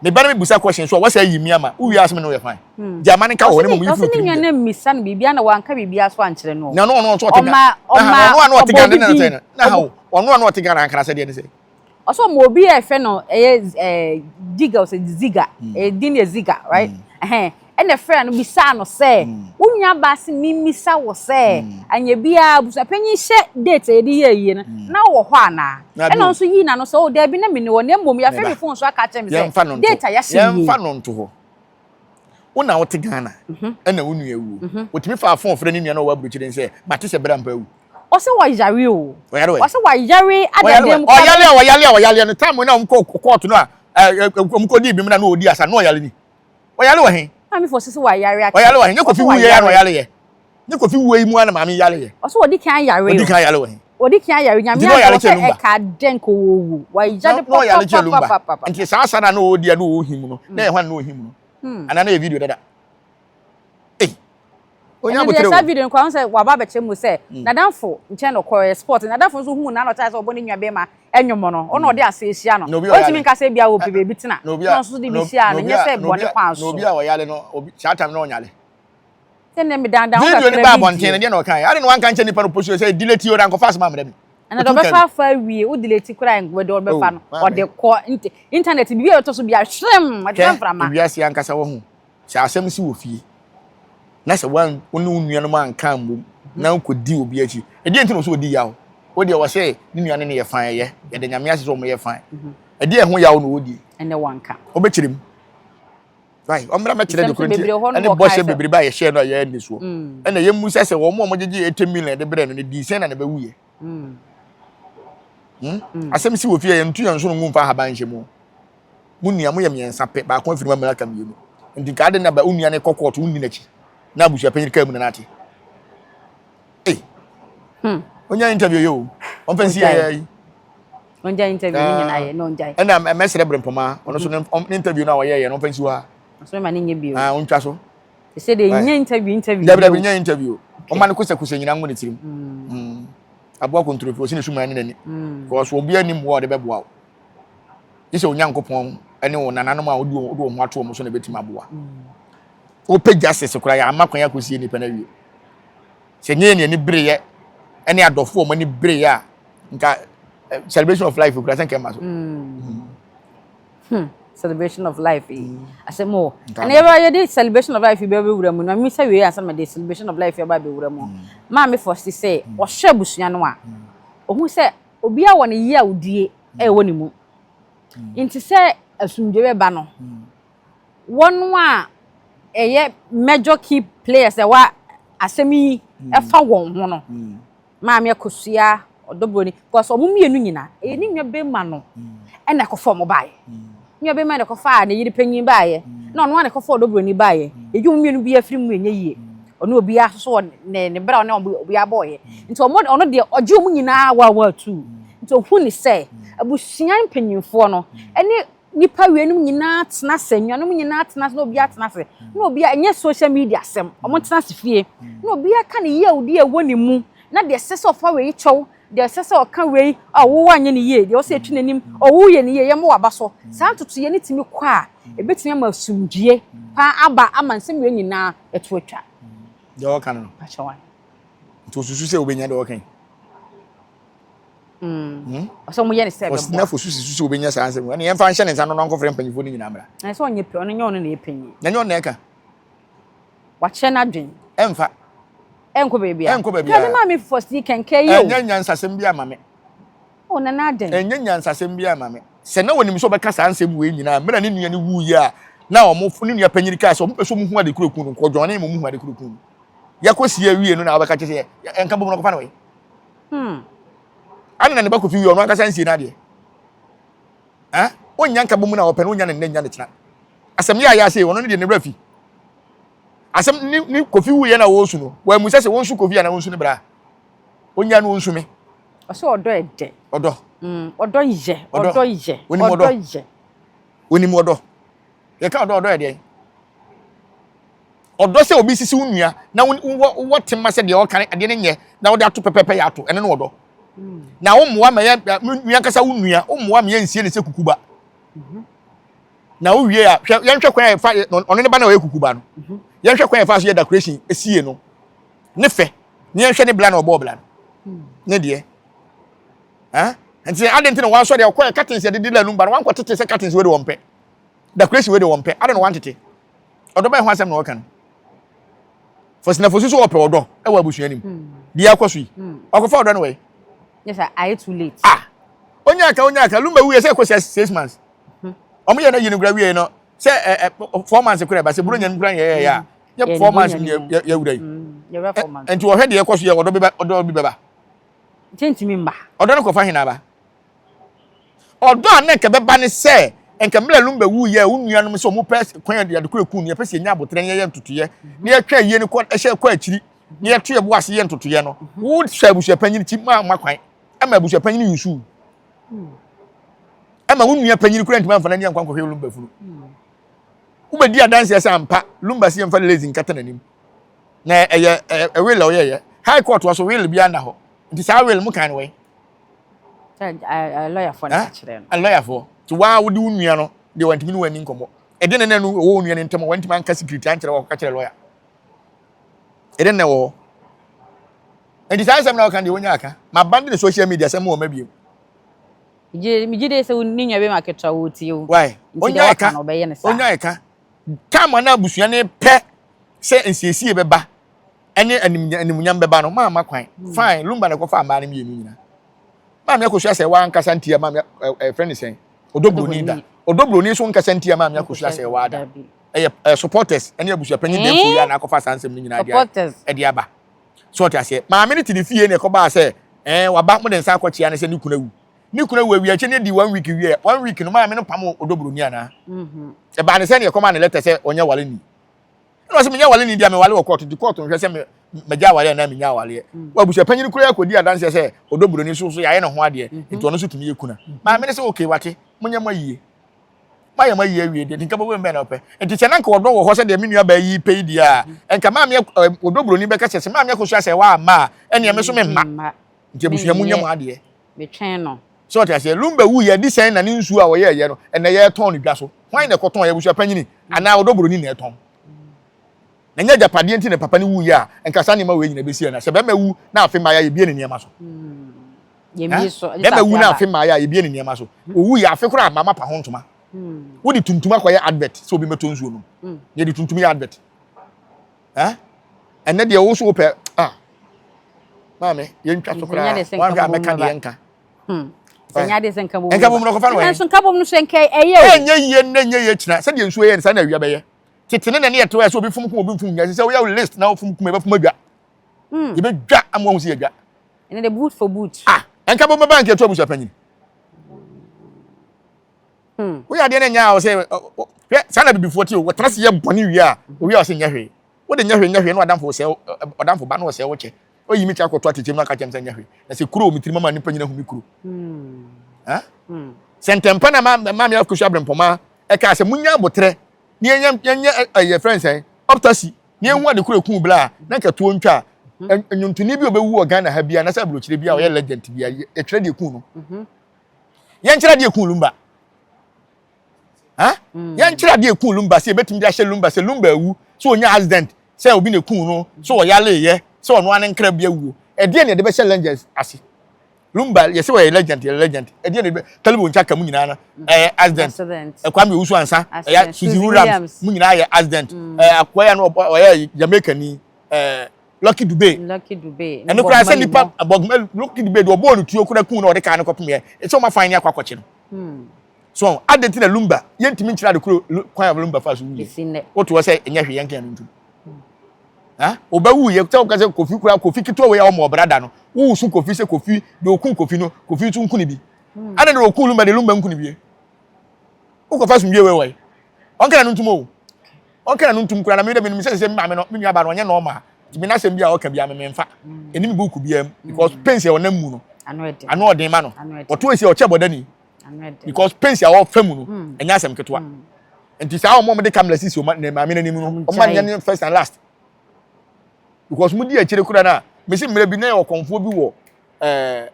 Me ba no mebisa question so a, wasa ayi me ama. Wo wie ase me ne wo yɛ fine. Hmm. Gya ma ne nka wɔ hɔ ne mmom yi firi tirim. Ɔsɛ ne nua no mmisa no biribiara na wanka biribiara so ankyerɛ no. Na ɔno ɔno nso ɔte Ghana. Ɔma ɔno ano ɔte Ghana ne na na ha ɔno ano ɔte Ghana ankara sɛ deɛ ne sɛ. Ɔsɛ ɔma obi a ɛfɛ no ɛyɛ ɛɛ Jiga ɔsɛ Ziga ɛyɛ din yɛ Ziga right ɛhɛn ɛna ɛfrɛ no bisaa no sɛ wo nua baa se memmisa wo sɛ anyɛ biara abusuapanyin hyɛ date a yɛde yɛ ayie no na wowɔ hɔ anaa ɛna ɔno nso yii n'ano sɛ oh daabi na menni hɔ na mmom yɛafrɛ me phone so aka akyerɛ me sɛ date a yɛahyɛ nie. Yɛmfa no nto hɔ. Wo na wote Ghana ɛna wo nua awuo. Ɔtumi faa phone frɛ ne nua no a ɔwɔ aburokyire no sɛ mate sɛ bra mpa awu. Ɔsɛ wayare o. Ɔyare wɛ. Ɔsɛ wayare ada dɛm. Ɔyare a ɔyare a ɔyare no time na ɔmo kɔ court no a ɔmo kɔ di bim na na ɔdi asa na ɔyare ni. Ɔyare wɔ he? Maame fo sisi wayare akyɛ. Ɔyare wɔ he? Nye Kofi wu yɛ ya na ɔyare yɛ. Nye Kofi wu yi mu ana maame yare yɛ. Ɔsɛ ɔdi kan yare. Ɔdi kan yare wɔ he? Ɔdi kan yare nyame adɔ sɛ ɛka dɛn kɔ wɔ wu. Wayare papapapapa. Nti saa asa na na ɔdi a na ɔhim no na yɛ hwan na ɔhim no? Ana na yɛ video dada? Ei. Onya abotere o. Saa video no koraa sɛ waba abɛkyerɛ mu sɛ mm. n'adamfo nkyɛn na ɔkɔɛ sport n'adamfo nso huu na na ɔkyerɛ sɛ ɔbɔ ne nua bɛrima ɛnwom no ɔna ɔde ase ahyia no ɔntumi nka sɛ bia ɔpɛ baabi tena na ɔnso de bi hyia no nyɛ sɛ bɔne kwan so. Na obi a ɔyare no obi saa time na ɔnyare. Sɛ ne me dandan ho kakra bi. Video no ba abɔnten no deɛ na ɔka yɛ ade na wanka nkyɛn nipa no posi sɛ delete o na nkɔfa asɛm amrɛ mi. Ɛna deɛ ɔbɛfa afa awie wo delete koraa deɛ ɔbɛfa no ɔde kɔ internet biribi a ɛtɔ so bia hwerɛm ɛte sɛ mframa. Wiase ankasa wɔ ho. Sɛ asɛm si wɔ fie na sɛ wo ne wo nuanom anka ammom na wokɔdi obi akyi, ɛdeɛn nti na ɔsɛ ɔdi yaw? Wo deɛ ɔsɛ ne nua ne no yɛ fine ɛyɛ, yɛda Nyame ase sɛ wɔn yɛ fine. Ɛdeɛn ɛho yaw na ɔdi? Ɛnɛ wanka. Ɔbɛkyerɛ mu. Right, ɔmmra mɛkyerɛ de koro nti ɛne bɔhyɛ bebrebe a yɛhyɛ no a yɛanni soɔ. Ɛna yɛmmu sɛ sɛ wɔn a wɔgyegye 80 million de brɛ no no dii sɛn na ne bɛwuiɛ. Asɛm si wɔ fie a yɛntu yɛn nsono ngu mfa ahaban nhyɛ mu. Mo nua, moyɛ mmiɛnsa pɛ, baako afiri mu amena aka mmienu. Nti nka adɛn na ba wo nua no kɔ kɔɔto, wonni n'akyi, na abusua panyin kaa mu na n'ate. Ei, hmm. Onya interview yɛ o, ɔmfa nsi yɛ yi. Ɔngya interview no nyinaa yɛ, na ɔngya. Ɛna mɛsrɛ Brempɔma, ɔno nso ne interview no a ɔyɛɛ yɛ no, ɔmfa nsi hɔ a. Ɔsɛ ma ne nyɛ bio. Ah, ɔntwa so. Sɛ de nyɛ interview interview. Dabi dabi nyɛ interview. Ɔma no kosɛkosɛ nyinaa ngu ne tirim. Hmm. Aboa kontrofi, ɔsi ne suman ne n'ani. Because obi anim mmoa a ɔde bɛboa wo. Gye sɛ Onyankopɔn ne wo nananom a wode wɔn ho ato wɔn so na ebetumi aboa. Wopɛ justice koraa yɛ ama kwan akɔsie nipa no awie. Sɛ nyɛ yɛn ani bereyɛ ne adɔfo wɔn ani bereyɛ a nka eh, celebration of life koraa sɛ nka ɛma so. Mm. Hmm. Celebration of life yi. Mm. Asɛm o. Ɛna yɛbɛ yɛde celebration of life yi bɛbɛwura mu na mi sɛ wei ansa na de celebration of life yi aba bɛwura mu. Mm. Maame Fosti sɛ ɔhwɛ abusua no a ohun sɛ obiara wɔ ne yawdie ɛwɔ ne mu. Nti sɛ asomdwoe bɛba no, wɔn a ɛyɛ major key players ɛwɔ asɛm yi ɛfa wɔn ho no, Maame Akosua, Ɔdɔ Broni, because wɔn mmienu nyinaa, ɛyɛ ne nua bɛrima no ɛna ɛkɔfa wɔn baeɛ. Ne nua bɛrima na ɛkɔfaa ne yere panyin baeɛ, na ɔno ara na ɛkɔfa Ɔdɔ Broni baeɛ. Yɛyi wɔn mmienu biara firi mu ɛnyɛ yie. Ɔne obiara nso wɔ ne ne bra ɔne obiara bɔɔyɛ. Nti ɔmo ɔno deɛ ɔgye wɔn nyinaa waawaa tuu. Nti ohun ne sɛ abusua mpanyinfoɔ no ɛne nipa weinom nyinaa tena ase, anuanom nyinaa tena ase na obiara tena ase. Na obiara ɛnyɛ social media asɛm, ɔmo tena ase fie. Na obiara ka ne yawdi a ɛwɔ ne mu na deɛ ɛsɛ sɛ ɔfa wei kyɛw, deɛ ɛsɛ sɛ ɔka wei, a wo anyɛ no yie, deɛ ɛwɔ sɛ yɛtwi n'anim, ɔ woyɛ no yie, yɛmmɔ w'aba so. Saa ntotoeɛ no tumi kɔ a, ɛbɛtumi ama asomdwoeɛ paa aba ama nsɛm wei nyinaa ɛto atwa. Deɛ ɔka no no. Pakyɛ wan. Nti osusu sɛ obenya deɛ ɔka yi. Mm. Hmm? Ɔsɛ ɔmo yɛ ne sɛ ɛbɛboa. Ɔsinafo susu susu sɛ obenya saa nsɛm. Ɛna yɛmfa nhyɛ ne nsa no na ɔnkɔfrɛ mpanyinfoɔ no nyinaa mmra. Ɛsɛ sɛ ɔnyɛ pɛ, ɔno nyɛ ɔno na ɛyɛ panyin. Na nyɛ ɔno na ɛka. Wakyerɛ n'adwen. Ɛmfa. Ɛnkɔ baabiara. Ɛnkɔ baabiara. Kadi maame first yi kɛnkɛ yi o. Ɛnyɛ nyansasɛm bi ama me. O nana adɛn. Ɛnyɛ nyansasɛm bi ama me. Sɛ na wɔnim sɛ ɔbɛka saa nsɛm wei nyinaa mmerɛ ne nua no wuiɛ a na wɔn ne nua panyin kaa sɛ wɔn pɛ sɛ wɔn hu ade koro kun no nkɔdwɔne ma wɔn hu ade koro kun no. Yɛkɔ sie awie no na wɔbɛka kyerɛ sɛ ɛnka bom no kɔfa no wei. Hmm. Ana na ne ba kofi wie ɔno ankasa nsie n'adeɛ. Eh? Onnya nka bom na ɔpɛ no onnya ne nnɛ nnya ne kyena. Asɛm yɛ a yɛ ase ɔno ne deɛ ne werɛ fi. Asɛm ne ne kofi wuyɛ na wɔresu no wɔamu sɛ sɛ wɔnsu kofi anaa wɔnsu ne bra. Onnya no wɔnsu me. Ɔsɛ ɔdɔ ɛdɛ. Ɔdɔ. Ɔdɔ yɛ. Ɔdɔ yɛ. Ɔdɔ yɛ. Onim ɔdɔ. Yɛka ɔdɔ ɔdɔ yɛ deɛn? Ɔdɔ sɛ obi sisi wo nua na wowɔ wowɔ tema sɛ deɛ ɔka adeɛ no nyɛ na wode ato pɛpɛpɛ yɛ ato ɛno ne ɔdɔ. Na wo mmoa ma yɛ nua ankasa wo nua wo mmoa ma yɛnsie ne sɛ kukuba. Na wo wie a hwɛ yɛnhwɛ kwan a yɛfa ɔno ne ba na ɔyɛ kukuba no. Yɛnhwɛ kwan a yɛfa so yɛ decoration esie no ne fɛ ne yɛnhwɛ ne bla na ɔbɔɔ bla no. Ne deɛ. Nti adɛn nti na wansɔ deɛ ɔkɔɛ curtains yɛde di lanum ba no wankɔ tete sɛ curtains wei de wɔn pɛ. Decoration wei de wɔn pɛ adɛn na wantete. Ɔdɔ bɛn ho asɛm na ɔka no? Fɔsinafosu so ɔpɛ ɔdɔ ɛwɔ abusua nim. Deɛ akɔ so yi. Ɔkɔfa ɔdɔ no wɔ yi. Yes, ayɛ too late. Ah! Onya aka onya aka Lumba wuiɛ sɛ ɛkɔ sɛ 6 months. Ɔmo yɛ no yi no kura wie no sɛ ɛ ɛ 4 months kura ɛba sɛ buro nya no kura yɛ yɛ a yɛ 4 months yɛ yɛ wura yi. Nti ɔhwɛ deɛ ɛkɔ so yɛ ɔdɔ bi bɛ ɔdɔ bi bɛba. Ntumi mba. Ɔdɔ no kɔfa hena ba? Ɔdɔ a na nka bɛba ne sɛ nka mmerɛ Lumba wu yɛ wo nuanom sɛ ɔmo pɛ kwan yɛ de kura kun yɛpɛ sɛ yɛnya abotrɛ ne yɛyɛ ntotoyɛ ne yɛtwa yie no kɔ ɛhyɛ kɔ akyiri ne yɛto yɛ bo ase yɛ ntotoyɛ no wo hyɛ abusua panyin ti ma ma kwan ɛma abusua panyin yusu ɛma wo nua panyin kura ntoma mfa n'ani ankɔ ankɔhwɛ Lumba funu wobɛdi adanseɛ sɛ ampa Lumba sɛ yɛmfa lazy nkata n'anim na ɛyɛ ɛ will a ɔyɛyɛ high court wɔ so will bi ana hɔ nti saa will mo kan no wɛ lɔyafoɔ no kyerɛ no lɔyafoɔ nti waa wode wo nua no deɛ wantumi ne wani nkɔmmɔ ɛde ne nanu wɔ wo nua no ntam a wantumi anka secret ankyerɛ wɔ kɔka kyerɛ lɔya ɛde ne wɔ hɔ nti saa nsɛm na ɔka deɛ wonya aka ma abandon social media sɛ mo wɔ ma bio. Megye de sɛ ne nua bɛma ketewa wɔ tie o. Why? Nti deɛ waka no ɔbɛyɛ ne saa. Onya ɛka. Time a na abusua no pɛ sɛ nsiesie bɛba ɛne animuonyam bɛba no maa ma kwan. Fine, Lumba na ɛkɔfa mmaa no mmienu nyinaa. Maame Akosua sɛ wankasa ntia maame ɛfrɛ ne sɛn? Ɔdɔ buroni da. Ɔdɔ buroni nso nkasa ntia maame Akosua sɛ waada. Ɛyɛ ɛyɛ supporters ɛne abusua panyin dɛmfo yi a na akɔfa saa nsɛm no nyinaa ɛde aba. So ɔte aseɛ. Maame no te ne fie na ɛkɔbaa sɛ ɛɛ waba mo de nsa akɔkyea no sɛ ne kunu awu. Ne kunu awu awie akyi ne di one week wie one week no maame no pam ɔdɔ buroni anaa. Ɛbaa ne sɛ ne ɛkɔmaa ne letter sɛ ɔnyɛ wale ni. Ɛna ɔsɛ menyɛ wale ni deɛ mewale wɔ court nti court nhwɛ sɛ magya awale anaa menya awaleɛ. Wɔ abusua panyin koraa kɔdi adanseɛ sɛ ɔdɔ buroni so so yɛayɛ ne ho adeɛ nti ɔno nso tumi yɛ kuna. Maame no sɛ okay wate monyɛ mo ayie. Mayɛ mo ayie awie deɛ nti nka bɛwɔ mbɛn na ɔpɛ. Nti sɛ na nka ɔdɔ wɔ hɔ sɛ deɛ me nua baa yi pɛ yi deɛ a nka maame ɔdɔ buroni bɛka sɛ sɛ maame akosua sɛ wamma a ɛneɛ me so memma. Nti abusua monyɛ mo adeɛ. Metwɛn no. So ɔte aseɛ Lumba wu yɛ di sɛn na ne nsuo a ɔyɛɛyɛ no ɛnɛ yɛtɔn no dwa so. Hwan na ɛkɔtɔn? Abusua panyini anaa ɔdɔ buroni na ɛtɔn? Na nyɛ agyapadeɛ nti na papa no wuiɛ a nka saa nneɛma wei nyina bɛsi ana? Sɛ bɛrima wu na afe mmaeɛ a yɛbie ne nneɛma so. Bɛrima wu na afe mmaeɛ a yɛbie ne nneɛma so. Owu yɛ afe koraa mama pa ho ntoma. Wode tuntum akɔyɛ advert sɛ obi mɛtɔ nsuo nom. Yɛde tuntum yɛ advert. Ɛnɛ deɛ wo so wopɛ ah maame yɛntwa so koraa wanhwɛ a mɛka deɛ nka. Nkabom no kɔfa no wɔ nso nkabom no so nka ɛyɛ o. Ɛnyɛ yie nnɛ nyɛ yie kyina sɛdeɛ nsuo yɛ no saa na awia bɛyɛ. Tete ne na ne yɛte hɔ sɛ obi fom kum obi mfom nya sɛ woyɛ list na wofom kum yɛbɛfom adwa. Yɛbɛdwa ama wahu sɛ yɛdwa. Ɛne de boot for boot. Ah, ɛnka bɔ bɛba nka ɛto abusua panyin. Woyɛ adeɛ no nyɛ a ɔsɛ hwɛ saa na bibifoɔ te o wɔtena se yɛ bɔne wie a owie a ɔsɛ nyɛ hwee. Wode nyɛ hwee nyɛ hwee na ɔdamfo sɛ ɔdamfo ba na ɔsɛ wo kyɛ. Oyi mi kyɛ akɔto atekyɛ mu aka kyɛm sɛ nyɛ hwee. Na sɛ kuro wɔ me tirim ama nipa nyina hu me kuro. Sɛ ntɛmpa na maame akosua abrɛmpɔma ɛkaa sɛ munya abotrɛ ne yɛnyɛ yɛnyɛ ɛyɛ fɛn sɛn autopsy ne yɛnhu ade koro eku bla a na nka tuo ntwa a nnwontoni bi a ɔbɛwu wɔ Ghana ha bi a na sɛ aburokyire bi a ɔyɛ legend bi a yɛtwerɛ deɛ eku no yɛnkyerɛ deɛ eku Lumba ha yɛnkyerɛ adeɛ eku Lumba sɛ yɛbɛtumi de ahyɛ Lumba sɛ Lumba awu sɛ ɔnya accident sɛ obi na eku no sɛ ɔyaleeɛ sɛ ɔno ara ne nkra bi awuo ɛdeɛ na yɛde bɛhyɛ legends ase. Lumba yɛsɛ wɔyɛ legend yɛ legend ɛdeɛ na Talibu Nchaka mu nyinaa no ɛyɛ accident Kwame Owusu Ansa ɛyɛ Suzy Williams mu nyinaa yɛ accident ɛɛ akoya no ɔyɛ Jamaica ni ɛɛ Lucky Dube Lucky Dube ɛno koraa sɛ nipa Bob Lucky Dube de ɔbɔɔ ne tuo koraa kun na ɔde kaa no kɔpem yɛ ɛsɛ ɔma fan ne akɔ akɔkye no so adi nti na Lumba yɛntumi nkyerɛ ade koro kwan a Lumba fa so wuiɛ woto hɔ sɛ ɛnyɛ hwee yɛnka ɛno ntom. Ha? Oba wu yɛ sɛ woka sɛ Kofi kura Kofi ketewa wei a ɔmɔ ɔbra da no. Wo su Kofi sɛ Kofi de okun Kofi no, Kofi nso nku ne bi. Ada de okun Lumba de Lumba nku ne bi. Wokɔfa sumdwe wei wɔ yi. Ɔnka na no ntum o. Ɔnka na no ntum kura na me de me sɛ sɛ me maame no me nua ba no ɔnyɛ normal. Nti me n'asɛm bi a ɔka bi a me memfa. Ɛni me book biara mu because pains a ɔnam mu no. Ano ɔden ma no. Ɔto esi ɔkyɛ bɔdani. Because pains a ɔfa mu no, hmm. ɛnyɛ asɛm ketewa. Hmm. Nti saa wɔn a wɔde camera sisi wɔn ne maame n'anim no, wɔn anyɛ ne first and last. Because mo di akyire kura na, mesi mmerɛ bi na yɛ ɔkɔnfoɔ bi wɔ ɛɛ eh,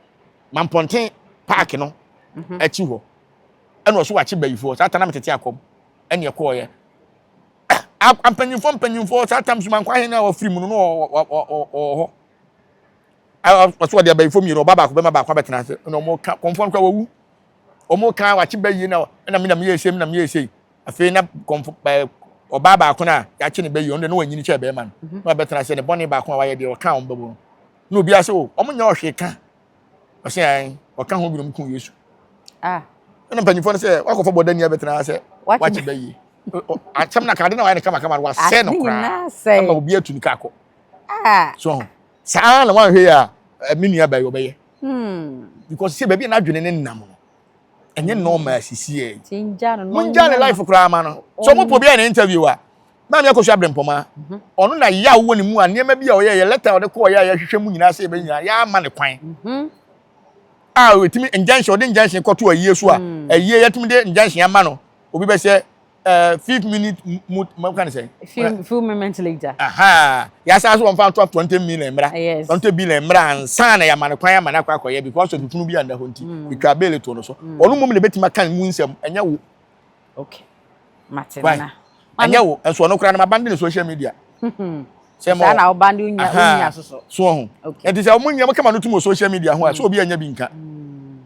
Mampɔnten paaki no mhm. akyi hɔ. Ɛna ɔso wakye bayifoɔ, saa ta na metete akɔm. Ɛna ɛkɔɔyɛ. Mpanyinfoɔ mpanyinfoɔ saa tam so mankɔ ahene a wɔfiri mu no na ɔwɔ hɔ. Ɔso ɔde abayifo mmienu ɔba baako bɛma baako abɛtena ase ɛna wɔn ka kɔnfoɔ no kora wɔwu wɔn ka wakye bɛyie na ɛna mi na mi yɛ ese mi na mi yɛ ese afei na kɔnfo ɛɛ ɔbaa baako na yɛakye ne bɛyie ɔno de na wɔnyini kyɛ bɛrima no mhm. na ɔbɛtena ase ne bɔne baako a wayɛ deɛ ɔka wɔn bɛbɔ no na obi ase o wɔn nyɛ ɔhwee ka ɔsɛ ɛn ɔka ho binom kun Yesu ah. ɛna mpanyinfoɔ no sɛ wakɔfɔ bɔdani abɛtena ase wakye bɛyie asɛm na kade na wayɛ no kamakama no wasɛe no koraa ama obi atu ne ka akɔ ah. so saa na wanhwɛ yɛ a me nua bɛyɛ ɔbɛyɛ hmm. because sɛ baabi a n'adwene ne nam no ɛnyɛ normal sisi yɛ mongya ne life koraa ma no sɛ ɔmo pɔ bi a ne interview a maame akɔhwɛ abrɛmpɔma mhm. ɔno na yaw wɔ ne mu a nneɛma bi a ɔyɛ yɛ lɛta a ɔde kɔɔ yɛ a yɛhwehwɛ mu nyinaa sɛ yɛbɛ nyinaa yɛama ne kwan mhm. a ɔtumi injunction ɔde injunction kɔto ayie so a hmm. ayie yɛtumi de injunction ama no obi bɛ sɛ uh, few minute mu mu kan sɛ. Few few moments later. Aha yasa so wɔn fa nto 20 million mmra. Yes. 20 billion mmra ansa na yɛama no kwan ama no akɔ akɔyɛ because of funu bi anda hɔ nti. Mm. Etwa bail to no so. Mm. Ɔno mmom na ebetumi aka mu nsɛm ɛnyɛ wo. Okay. Mate na. Ɛnyɛ wo nso ɔno koraa no ma bande ne social media. Sɛ mo. Saa na ɔbande onya onya so so. So ho. Okay. Nti sɛ ɔmo nyɛ mo kama no tum wɔ social media ho a so obi anya bi nka.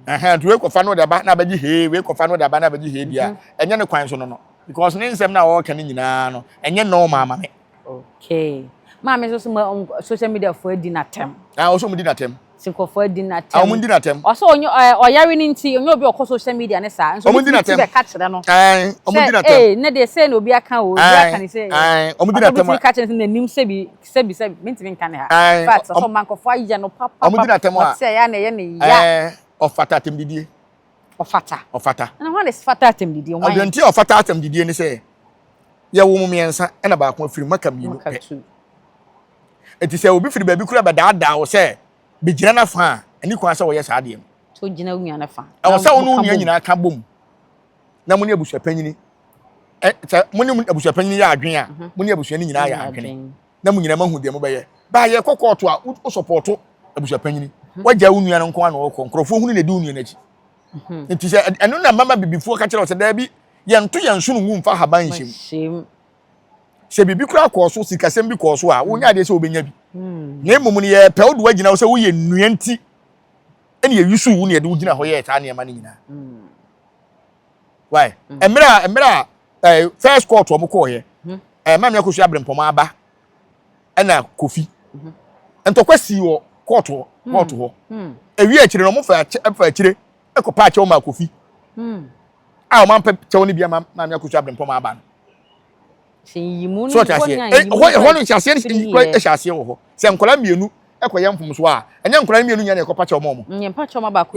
Ɛhɛn nti wei kɔfa no de aba na abɛgye hee wei kɔfa no de aba na abɛgye hee bia ɛnyɛ ne kwan so no no because ne nsɛm na ɔreka ne nyinaa no ɛnyɛ normal ama me. Okay. Maame nso so ma social media fo adi n'atɛm. Ah, ɔsɛ ɔmo di n'atɛm. Sɛ nkurɔfoɔ adi n'atɛm. Ah, ɔmo di n'atɛm. Ɔsɛ ɔnyɛ ɛɛ ɔyare ne nti ɔnyɛ obi ɔkɔ social media ne saa. Nso ɔmo di n'atɛm. Ti bɛka kyerɛ no. Ɛn, ɔmo di n'atɛm. Sɛ ee ne deɛ sɛ na obi aka o, obi aka ne sɛ. Ɛn, ɔmo di n'atɛm. Ɔsɛ obi ti ka kyerɛ ne sɛ n'anim sɛbi sɛbi sɛbi mintimi nka ne ha. Ɛn, Fact ɔsɛ ɔma nkurɔfoɔ ayɛ no papa. Ɔmo di n'atɛm a. Ɔte ɛyɛ na ɛyɛ ne ya. Ɛn, ɔfata atɛmdidie. Ɔfata. Ɔfata. Na hɔn na fata atɛmdidie hwan? Ɔdeɛ nti a ɔfata atɛmdidie ne sɛ yɛwɔ mu mmiɛnsa ɛna baako afiri mu aka mmienu pɛ. Eti sɛ obi firi baabi kura bɛdaadaa wo sɛ bɛgyina n'afa a, ɛni kwan sɛ wɔyɛ saa adeɛ no. So gyina wo nua n'afa. Ɛwɔ sɛ wo ne wo nua nyinaa ka bom na mo ne abusuapanyini ɛ sɛ mo ne abusuapanyini yɛ adwene a mhm. mo ne abusua no nyinaa yɛ adwene na mo nyinaa mahu deɛ mobɛyɛ. Baa yɛkɔ kɔɔto a wo sɔpɔɔto abusuapanyini mhm. wagya wo nua no nko ano ɔkɔ nkurɔfoɔ hunu na ɛdi wo nua no akyi. Mhm. Nti sɛ ɛno na mama bibifoɔ ka kyerɛ wo sɛ daabi yɛnto yɛn nsono ngu mfa haban nhyɛ mu. Sɛ biribi koraa kɔɔ so, sikasɛm bi kɔɔ so a, wonya adeɛ sɛ wobɛnya bi. Hmm. Na mmom no yɛpɛ wode woagyina hɔ sɛ woyɛ nnua nti ɛne yɛyusu wo ne yɛde wo gyina hɔ yɛɛ saa nneɛma no nyinaa. Hmm. Why? Hmm. Mmerɛ a mmerɛ a eh, first court wɔn kɔɔyɛ eh, maame akosua abrempɔmɔ aba ɛna kofi ntɔkwa sii wɔ court hɔ court hɔ ewie akyire no wɔn fa akyire ɛkɔ pa akyɛw ma kofi a wɔn ampɛ kyɛw no bi ama maame akosua abrempɔmɔ aba no. So ɔte aseɛ ɛhɔ ɛhɔ no nhyɛaseɛ no hyɛ aseɛ wɔ hɔ sɛ nkwadaa mmienu ɛkɔyɛ mfomsoɔ a ɛnyɛ nkwadaa mmienu nyɛ na ɛkɔpa kyɛw ma wɔn yɛmpa kyɛw baako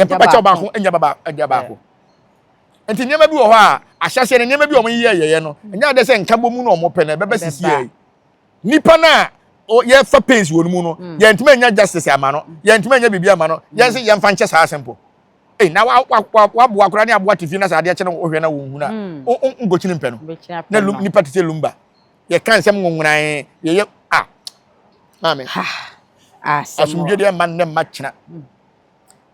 nya ba baako baako nti nneɛma bi wɔ hɔ a ahyɛaseɛ no nneɛma bi a wɔn yɛ yɛyɛ no ɛnyɛ adeɛ sɛ nka bɔ mu na wɔn pɛ na ɛbɛbɛ sisi yɛ nipa no a yɛfa pains wɔ no mu no yɛntumi anya justice ama no yɛntumi anya biribi ama no yɛn sɛ yɛmfa nkyɛ saa simple. Ei, na wa wa wa waboa koraa ne aboa te fie na sɛ adeɛ kye no wohwɛ na wonhu na hmm. nkɔkyini mpɛ no na lum nipa te sɛ lumba yɛka nsɛm nwonworan yɛyɛ a maame asomdwe deɛ mma nnɛ mma kyena hmm.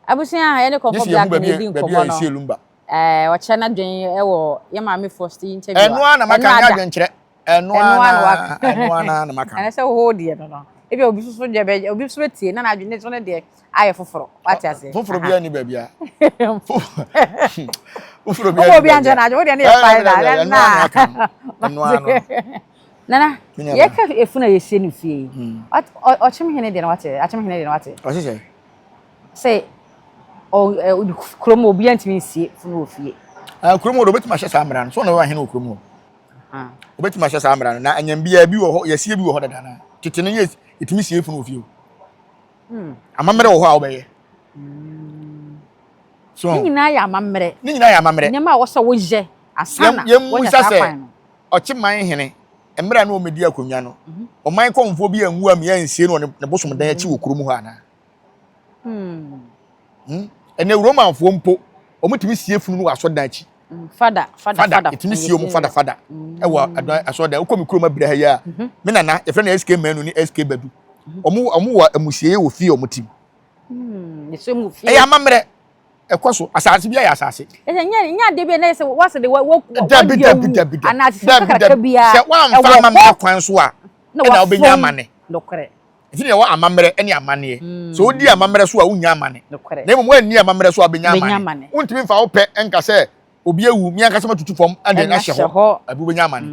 Abusua yɛne kɔnkɔ black na edi nkɔmɔ no lumba ɛɛ ɔkyerɛ n'adwen ɛwɔ yɛ maame first interview ɛno ara na maka nyɛ adwenkyerɛ ɛno ara ɛno ara na maka ɛnɛ sɛ wo deɛ no no ebi obi soso deɛ bɛ obi soso bɛtie na n'adwene ne so ne deɛ ayɛ foforɔ wate aseɛ foforɔ bi ani baabi a foforɔ bi ani obi ankyɛ n'adwene wo deɛ ne yɛ fae na ɛno na ɛno ara nana yɛka efunu a yɛsie no fie yi hmm. ɔkyem hene deɛ no wate akyem hene deɛ no wate ɔhyehyɛ sɛ kurom obiara ntumi nsie funu wɔ fie kurom hɔ de obetumi ahyɛ saa mmara no so na ɔyɛ ahene wɔ kurom hɔ Wobɛtumi ahyɛ saa mmara no na anyam biara bi wɔ hɔ yɛsie bi wɔ hɔ dada na tete no yɛ yɛtumi sie funu wɔ fie o hmm. Amammerɛ wɔ hɔ a wobɛyɛ hmm. So ne nyinaa yɛ amammerɛ ne nyinaa yɛ amammerɛ nneɛma a wɔsɛ woyɛ ansa na wɔnya saa kwan no ɔkye man hene mmerɛ a na wɔmɛdi akonnwa no mhm. ɔman kɔmfoɔ bi anwu a mmea nsie no wɔ ne bosom dan akyi wɔ kurom hɔ anaa hmm. Ɛnɛ Romanfoɔ mpo, wɔtumi sie funu no wɔ asɔdan akyi. Fada, fada, fada. Ɛtumi sie wɔn fada, fada. Ɛwɔ adan asɔdan. Wokɔ me kurom abira ha yi a, me nana, yɛfrɛ no SK Manu ne SK Badu. Wɔn wɔ amusieɛ wɔ fie a wɔte mu. Ɛyɛ amammerɛ. Ɛkɔ so. Asase bi ayɛ asase. Ɛsɛ nyɛ nyɛ adeɛ bi a na yɛ sɛ wɔsɛ de wɔ wɔ Dabi, dabi, dabi, dabi. Anaa sisi Dabi, kakraka dabi. biara. Sɛ wɔamfa amammerɛ kwan so a, ɛna wobɛnya amane. Nokorɛ. Nti na yɛwɔ amammerɛ ne amanneɛ. Sɛ wodi amammerɛ so a, wonnya amane. Nokorɛ. Na mmom woanni amammerɛ so a, wobɛnya Wobɛnya amane. amane. Wontumi mfa wo pɛ nka sɛ obi awu, me ankasa matutu fam de no Ɛna ahyɛ hyɛ hɔ. hɔ. Abi wobɛnya amane.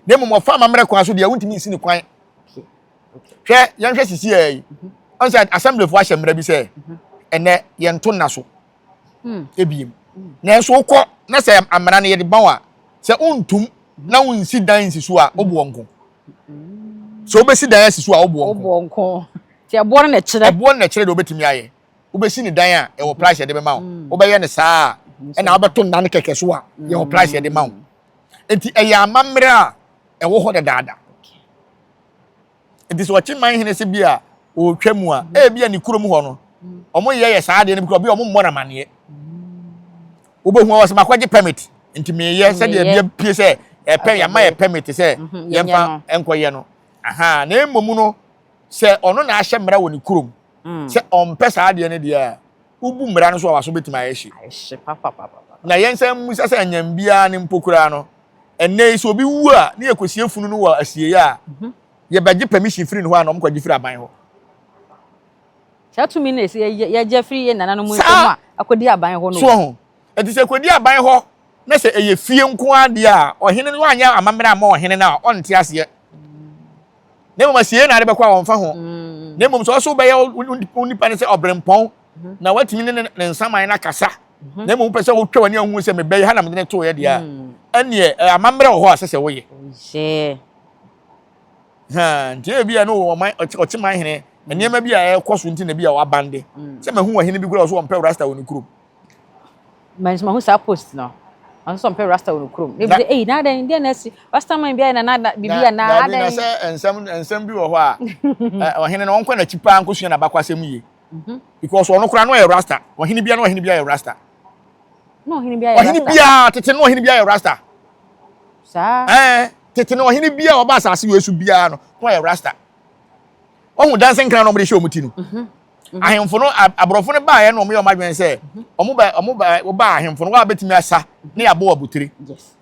Na mmom ɔfa amammerɛ kwan so deɛ, wontumi nsi no kwan. Okay. Okay. Hwɛ, yɛnhwɛ sisi yɛ yi. Ɔn sɛ assemblyfoɔ ahyɛ mmara bi sɛ ɛnɛ yɛnto nna so ebiem. Nanso wokɔ na sɛ amena no yɛde ba wo a, sɛ wontum na wonsi dan nsi so a, woboɔ nko. Sɛ wobɛsi dan asi so a, woboɔ nko. Woboɔ nko. Nti ɛboɔ no na ɛkyerɛ. Ɛboɔ no na ɛkyerɛ deɛ wobɛtumi ayɛ. Wobɛsi ne dan a, ɛwɔ price yɛde bɛma wo. Wobɛyɛ no saa a, ɛna wobɛto nna no kɛkɛ so a, yɛwɔ price yɛde ma wo. Nti ɛyɛ amammerɛ a ɛwɔ hɔ dadaada. Nti sɛ ɔkye man hene sɛ bi a ɔretwa mu a, ebi a ne kurom hɔ no, wɔn yɛ yɛ saa adeɛ no bi kora, bi a wɔn mmɔ no amaneɛ. Wobɛhu wɔ sɛ makɔgye permit, nti meyɛ sɛdeɛ bi apue sɛ ɛpɛ yɛama yɛ permit sɛ yɛmfa nkɔyɛ no. Aha, na mmom no, sɛ ɔno na ahyɛ mmara wɔ ne kurom sɛ ɔmpɛ saa adeɛ no deɛ a, wobu mmara no so a waso bɛtumi ayɛ hye. Na yɛn nsa mmisa sɛ anyam biara no mpo koraa no, ɛnnɛ yi sɛ obi wu a ne yɛkɔsie funu no wɔ asieeɛ a, yɛbɛgye permission firi ne hɔ a na wɔkɔgye firi aban hɔ. Saa tumi no ɛsɛ yɛgye firi yɛn nananom nsam a akɔdi aban hɔ no. So ho. Ɛnti sɛ ɛkɔdi aban hɔ na sɛ ɛyɛ fie nko ara deɛ a, ɔhene no anyɛ amammerɛ amma ɔhene no a, ɔnte aseɛ. Na mmom asieeɛ na ade bɛkɔ a ɔmfa ho. Na mmom sɛ ɔso wobɛyɛ wo nipa no sɛ ɔberempɔn na watumi ne ne nsaman no akasa, na mmom wopɛ sɛ wotwa w'ani ahu sɛ mebɛyi ha na mede no toeɛ deɛ a, ɛnneɛ amammerɛ wɔ hɔ a ɛsɛ sɛ woyɛ. Nti ebi a no ɔman ɔkye man hene nneɛma bi a ɛkɔ so nti na bi a wabande sɛ mahu ɔhene bi kura ɔso ɔmpɛ rasta wɔ ne kurom. Mɛ mahu saa post no ɔno sɛ ɔmpɛ rasta wɔ ne kurom. Na ebi sɛ eyi na adɛn deɛ na asi rasta man bi ayɛ na na bibi a na adɛn. Na sɛ nsɛm nsɛm bi wɔ hɔ a ɔhene no ɔnkɔ n'akyi paa nkosua n'abakwasɛm yie because ɔno koraa no ɔyɛ rasta ɔhene bia no ɔhene bia yɛ rasta. Na ɔhene bia yɛ rasta. Ɔhene bia tete no ɔhene bia yɛ rasta. Saa. Ɛɛ tete no ɔhene bia ɔba asase wɔ esu biara no na ɔyɛ rasta. Ɔhu danse nkran na wɔde hyɛ wɔn ti no. Ahemfo no aborɔfo no baeɛ na wɔyɛ wɔn adwene sɛ wɔn ba wɔn ba wɔba ahemfo no wɔabɛtumi asa ne yɛabɔ wɔ abotire.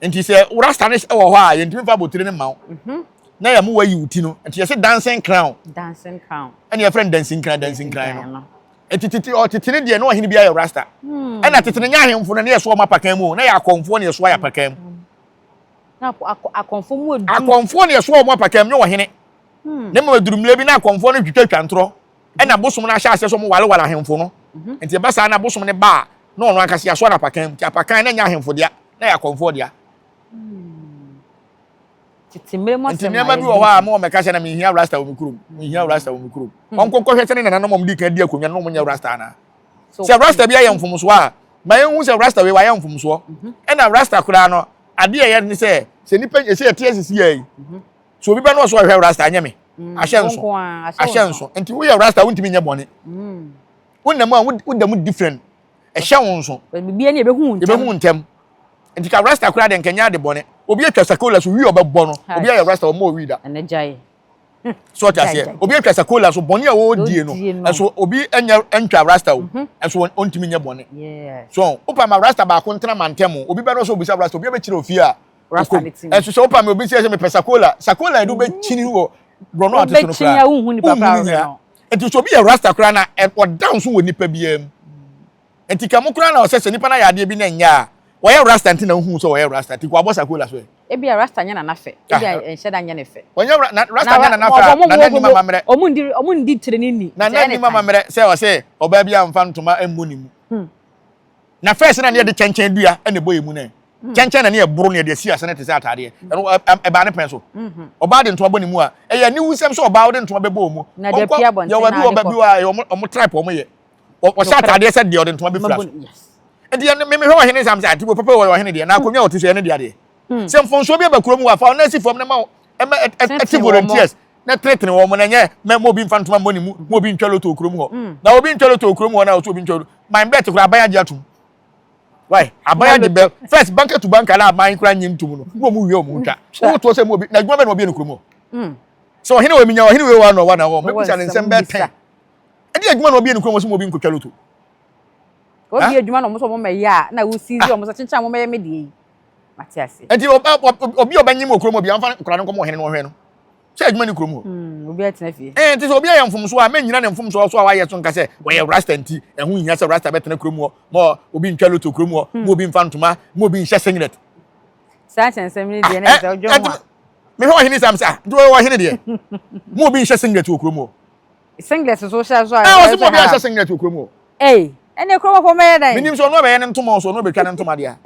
Nti sɛ rasta no wɔ hɔ a yɛntumi fa abotire no mma wo. Na yɛn mo wɔayi wo ti no. Nti yɛsɛ dancing crown. Dancing crown. Ɛna yɛfrɛ no dancing crown dancing crown no. Nti tete ɔtete ne deɛ na ɔhene bi ayɛ rasta. Ɛna tete no nyɛ ahemfo no na yɛsoa wɔn apakan mu o na yɛ akɔmfoɔ na yɛsoa yɛ apakan mu. Na akɔmfoɔ mu edu. Akɔmfoɔ na yɛsoa wɔn apakan mu nyɛ ɔhene. Na mmom eduru mmerɛ bi na akɔmfoɔ no twitwatwa ntorɔ. Ɛna bosom no ahyɛ aseɛ sɛ wɔn walewale ahemfo no. Nti ɛba saa na bosom no ba a na ɔno ankasa yɛasoa no apakan mu. Nti apakan na ɛnyɛ ahemfo dea na yɛ akɔmfoɔ dea. Tete mmerɛ mu Nti asɛm na nneɛma bi wɔ hɔ a mo wɔmɛka sɛ na menhia rasta wɔ me kurom. Menhia rasta wɔ me kurom. Ɔnkɔ nkɔhwɛ sɛ ne nananom a wɔdi kan di akonnwa no na wɔnyɛ rasta anaa. Sɛ rasta bi ayɛ mfomsoɔ a, ma yɛnhu sɛ rasta wei wayɛ mfomsoɔ. Ɛna rasta koraa no, adeɛ a ɛyɛ ne sɛ, sɛ nipa ɛsɛ yɛte asisi yɛ yi, sɛ obi ba na ɔsɛ ɔhwɛ rasta anyɛ me. Ahyɛ nso. Ahyɛ nso. Nti woyɛ rasta wontumi nyɛ bɔne. Wonam a woda mu different. Ɛhyɛ wo nso. Biribiara ni yɛbɛhu wo ntɛm. Yɛbɛhu wo ntɛm. Nti ka rasta koraa deɛ nka nyɛ ade bɔne. Obi atwa sakola so wi ɔbɛbɔ no. Obi ayɛ rasta ɔmmɔ wi da. Ɛnɛ gyae. So ɔte aseɛ. Obi atwa sakola so bɔne a wɔredie no. Ɛso obi nyɛ ntwa rasta o. Ɛso ɔntumi nyɛ bɔne. So wopa ma rasta baako ntena mantam. Obi bɛ no so obisa rasta obi abɛkyerɛ ofie a. Rasta ne ti. Ɛso sɛ wopa ma obi sɛ sɛ mepɛ sakola. Sakola yɛde wobɛkyini wɔ borɔno ate so no koraa. Wobɛkyini a wonhu nipa koraa. Nti sɛ obi yɛ rasta koraa na ɔda nso wɔ nipa biara mu. Nti ka mo koraa na ɔsɛ sɛ nipa no ayɛ adeɛ bi na ɛnyɛ a, wɔyɛ rasta nti na wohu sɛ wɔyɛ rasta nti kɔ abɔ sakola so ɛ. Ebia rasta nyɛ nana fɛ. Ebia ɛnhyɛ da nyɛ ne fɛ. Wɔnyɛ na rasta nyɛ nana fɛ a, nana nim amammerɛ. Ɔmo ndi ɔmo ndi tire ne ni. Nana nim amammerɛ sɛ ɔsɛ ɔbaa bi amfa ntoma mmu ne mu. Na first na ne yɛde kyɛnkyɛn dua na ɛbɔ yɛ mu nɛ. Kyɛnkyɛn na ne yɛ boro ne yɛde asi ase ne te sɛ ataadeɛ. Ɛno ɛbaa ne pɛn so. Ɔbaa de ntoma bɔ ne mu a, ɛyɛ aniwusɛm sɛ ɔbaa wode ntoma bɛbɔ wɔ mu. Na deɛ pia abɔnten na ade kɔ. Yɛwɔ bi wɔ a ɔmo tripe ɔmo yɛ. Ɔhyɛ ataadeɛ sɛ deɛ ɔde ntoma bɛfira so. Nti yɛn mehwɛ ɔhene sam sɛ ate papa wɔ ɔhene deɛ na akonnwa a ɔte so yɛ ne deɛ adeɛ. Sɛ mfonsoɔ bi aba kurom hɔ a fa ɔno asi fam na ma ɛma ɛte volunteers. Na tenetene wɔn na nyɛ mɛ mo obi nfa ntoma mmɔ ne mu, mo obi ntwa loto okurom hɔ. Mm. Na obi ntwa loto okurom hɔ na ɔsɛ obi ntwa loto. My bet koraa aban agye atum. Why? Aban agye bɛ first banker to banker na aban koraa nye ntum no. Na wɔn wie wɔn twa. Wɔn to sɛ mo obi na adwuma bɛ na obi yɛ no kurom hɔ. Mm. Sɛ ɔhene wɔ minya ɔhene wei wɔ ano wa na wɔ. Mɛbisa ne nsɛm bɛɛ tɛn. Ɛde adwuma na obi yɛ no kurom hɔ sɛ mo obi nkotwa loto. Obi adwuma na wɔn sɛ wɔn mɛyɛ a na wosisi wɔn sɛ kyenkyen a wɔn mɛyɛ me deɛ yi. Mate ase. Nti obi a ɔbɛnyem wɔ kurom obi amfa nkora no nkɔmɔ ɔhene no ɔhwɛ no. Sɛ adwuma ne kurom hɔ. Hmm, obi atena fie. Eh, nti sɛ obi ayɛ mfomso a mɛnyina ne mfomso so a wayɛ so nka sɛ wɔyɛ rasta nti ɛho nhia sɛ rasta bɛtena kurom hɔ ma obi ntwa loto kurom hɔ ma obi mfa ntoma ma obi nhyɛ singlet. Saa nkyɛnsɛm no deɛ na ɛsɛ ɔdwen ho a. Mehwɛ ɔhene sam sɛ ah, nti wɔyɛ ɔhene deɛ. Ma obi nhyɛ singlet wɔ kurom hɔ. Singlet so hyɛ so a. Eh, ɔsɛ ma obi ahyɛ singlet wɔ kurom hɔ. Ei, ɛne kurom hɔ mɛyɛ dɛn? Menim sɛ ɔno abɛyɛ ne ntoma so ɔno abɛtwa ne ntoma deɛ.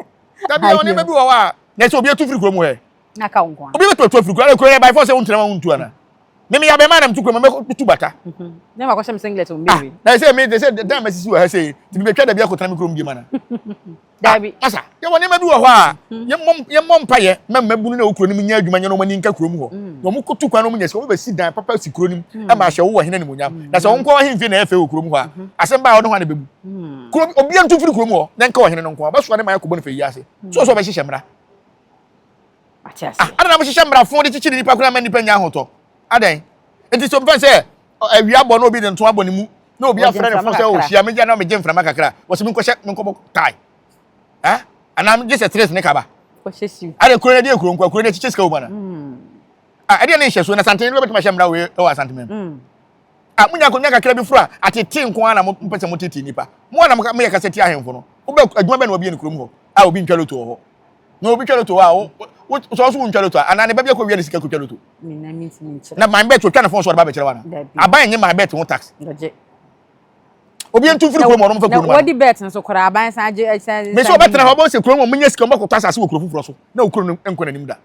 Dabi a nneɛma bi wɔ hɔ a na sɛ obi atu firi kurom hɔ ɛ. Na ka wo nko Obi bɛtumi atu afiri kurom kuro yɛ by force sɛ wontena ma wontu ana. Me meyɛ abɛɛmaa na metu kurom mɛtu bata. Mhm. Na makɔhyɛ me singlet wɔ mbɛwie. Ah, na sɛ me sɛ dan masisi wɔ ha sɛ nti mebɛtwa dabi akɔtena me kurom bi ma na. Dabi. Ah, masa yɛwɔ nneɛma bi wɔ hɔ a mhm. yɛmmɔ yɛmmɔ mpayɛ ma mmabunu na wɔ kuro no mu nya adwuma nyɛ na wɔn ani nka kurom hɔ. Mm. Na wɔn kɔtu kwan na wɔn nya sika wɔn bɛsi dan papa si kuro no mu mm. ɛma ahyɛ wo wɔ hene animuonyam. Mm. Na sɛ wɔn nkɔ ahemfie na ɛyɛ fɛ wɔ kurom hɔ a asɛm baa ɔne hɔ a na bɛbu. Kuro obiara ntu mfiri kurom hɔ na nka ɔhene no nko ara ɔbɛsoa ne man akɔbɔ no fɛ yi ase. So ɔsɛ ɔbɛhyehyɛ mmara. Ah, adɛn na mohyehyɛ mmara fo de kyekyere nnipa koraa ma nnipa nya ahotɔ? Adɛn? Nti sɛ mfa sɛ awia bɔ na obi de ntoma abɔ ne mu na obi afrɛ ne fo sɛ ɔhyia oh, megya na megye mframa kakra wɔsɛ menkɔhyɛ menkɔbɔ tae. Eh? Anaa gye sɛ tres ne kaba. Adɛn kuro no ɛdeɛ kuro nkoa kuro no akyikyɛ sika wɔ mu ana? Hmm. Ah, ɛdeɛ ne nhyɛsoɔ na santene no bɛtumi ahyɛ mmara wei wɔ asantene mu. Hmm. Ah, munya akonnwa kakra bi foro a, atete nko ara na mopɛ sɛ motete nnipa. Mo a na moyɛ kasa tia ahemfo no, wobɛ adwuma bɛn na wɔabue no kurom hɔ a obi ntwa loto wɔ hɔ? Na obi twa loto hɔ a, wo, wo, sɛ ɔso wontwa loto a, anaa ne ba bi akɔwia ne sika kɔtwa loto? Na my bet otwa ne fon so ɔde ba bɛkyerɛ wo ana? Aban nye my bet ho tax. Obi ntu mfiri kurom hɔ na ɔmfa kuro no ma no. Wɔdi bet nso koraa aban san gye san. Mesi ɔbɛtena hɔ ɔbɛn sɛ kurom wɔn nyɛ sika wɔn bɛkɔtɔ asase wɔ kuro foforɔ so na okuro no nkɔ n'anim da.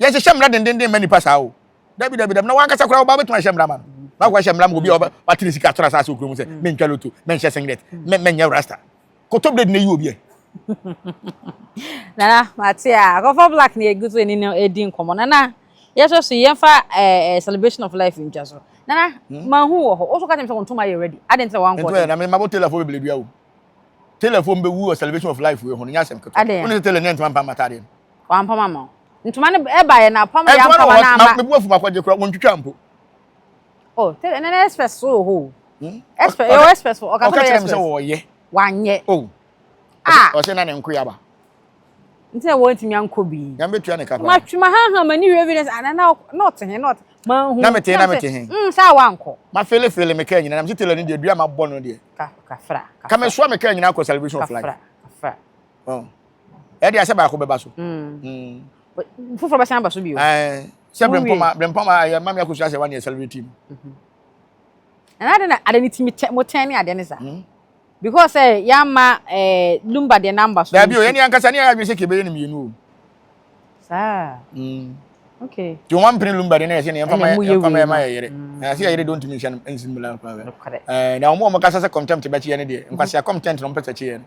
Yɛnhyehyɛ mmara dendenden mma nipa saa o. Dabi dabi dabi na wankasa koraa ɔba bɛtumi ahyɛ mmara ma no. Na wakɔ ahyɛ mmara ma obi a wate ne sika atoro asase wɔ kurom sɛ mm. mentwa loto, menhyɛ singlet, mm. menyɛ rasta. Kɔtɔ blade na eyi obi ɛ. Nana, mate a, akɔfa black na egu so ɛni no edi nkɔmɔ. Nana, yɛsɔ so yɛmfa eh, eh, celebration of life ntwa so. Nana, hmm? mahu wɔ hɔ. Wo so ka kyerɛ me sɛ wo ntoma yɛ ready. Adɛn nti na wankɔ? Ntoma yɛ na me mabɔ tailor fo bebree dua o. Tailor fo mbɛwu wɔ celebration of life wei ho no nyɛ asɛm ketewa. Wo ne sɛ tailor ne ntoma mpam ataadeɛ no. Wampam ama wo. Ntoma no ɛba yɛ na apam yɛ ampam na ama. Mebu afu makɔgye kora wɔntwitwa mpo. Oh, tell ɛnɛ na express so wɔ hɔ o. Hmm? Express, ɛwɔ express ɔka sɛ ɔyɛ express. Ɔka kyerɛ me sɛ wɔyɛ. Wanyɛ. Oh. Ah. Ɔsɛ na ne nko yaba. Nti na wɔntumi ankɔ bi. Nyame bɛtua ne ka paa. Matwe ma haha m'ani wie evidence ana na na ɔte he na ɔte manhu. Na mete na mete he. Mm, saa wankɔ. Ma fele fele me kaa nyina na mese tailor ni deɛ dua ma bɔ no deɛ. Ka kafra. Ka me soa me kaa nyina akɔ celebration of life. Kafra kafra. Oh. Ɛde asɛ baako bɛba so. Mm. mm. Foforɔ bɛsan aba so bio. Ɛɛ sɛ brempɔma brempɔma ɛyɛ mami akosua sɛ wani celebrate team. Mhm. Ɛna ade na ade ne timi tɛ mo tɛn ne ade ne sa. Mm. Because sɛ yɛama ɛɛ lumba deɛ namba so. Dabi o yɛn ni ankasa ne yɛ adwene sɛ kebe yɛ ne mmienu o. Saa. Mm. Okay. Ti wɔn mpene lumba deɛ na yɛ sɛ ne yɛn fama yɛn fama yɛ ma yɛ yere. Na yɛ sɛ yɛ yere don tumi nhyɛ no nsi mu la koraa. Ɛɛ na wɔn a wɔn kasa sɛ contempt bɛkye yɛ ne deɛ nkwasi contempt na wɔn pɛ sɛ kye yɛ no.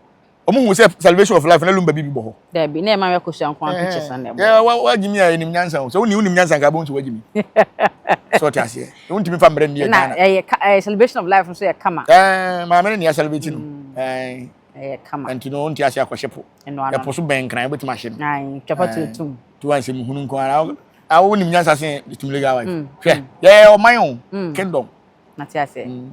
Ɔmo hu sɛ salvation of life na lumba bi bi bɔ hɔ. Dabi, na ɛma akosua nko ara pictures na ɛbɔ. Yɛ wa wa gyimi a enim nyansa o. Sɛ woni wonim nyansa nka bɔ nso wa gyimi. Sɛ ɔte aseɛ. Wontumi fa mmerɛ nni Ghana. Na ɛyɛ ɛyɛ celebration of life nso yɛ kama. Ɛɛ maame no nea celebrate no. Ɛɛ. Ɛyɛ kama. Nti no wonte aseɛ akɔhyɛ po. Ɛno ano. Ɛpo so bɛn nkran wobɛtumi ahye no. Ayi twapa tuntum. Tu wa nsɛm hunu nko ara. A wonim nyansa sen tumi legal wife. Hwɛ yɛ ɔman o. Kingdom. Mate aseɛ.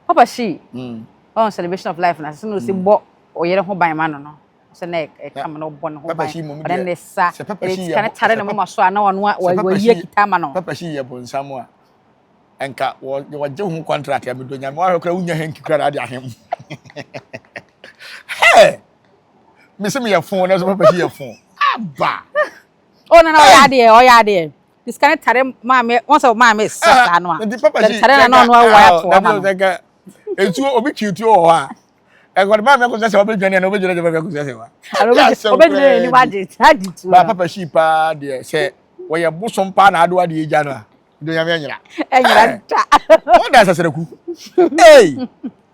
Papa Shee, ɔn celebration of life na sɛ na ɔsi bɔ ɔyere ho ban ma no no sɛ na ɛka ma na ɔbɔ ne ho ban ɔne ne sa ɛde sika ne tare ne moma so a na ɔno wayi akita ama no. Papa Shee yɛ bonsam a nka wɔgye ho contract a medɔ nyame wahwɛ koraa wonya hanki koraa na ade ahem. Hey! Me se meyɛ fon na so Papa Shee yɛ fon. Aba! Oh na na ɔyɛ adeɛ ɔyɛ adeɛ. De sika ne tare maame wɔn sɛ maame sɛ saa no a. Nti papa si tare na na ɔno awa ato ama no. Etuo obi twi tuo wɔ hɔ a. Ɛkɔ de maame akosua sɛ ɔbɛdwane na ɔbɛdwane sɛ maame akosua sɛ wa. Ɔbɛdwane n'anim agye agye tuo. Ba papa si paa deɛ sɛ wɔyɛ bosom paa na ado adeɛ gya no a. Do nyame anyera. Anyera da. Wɔn da asaseraku. Hey!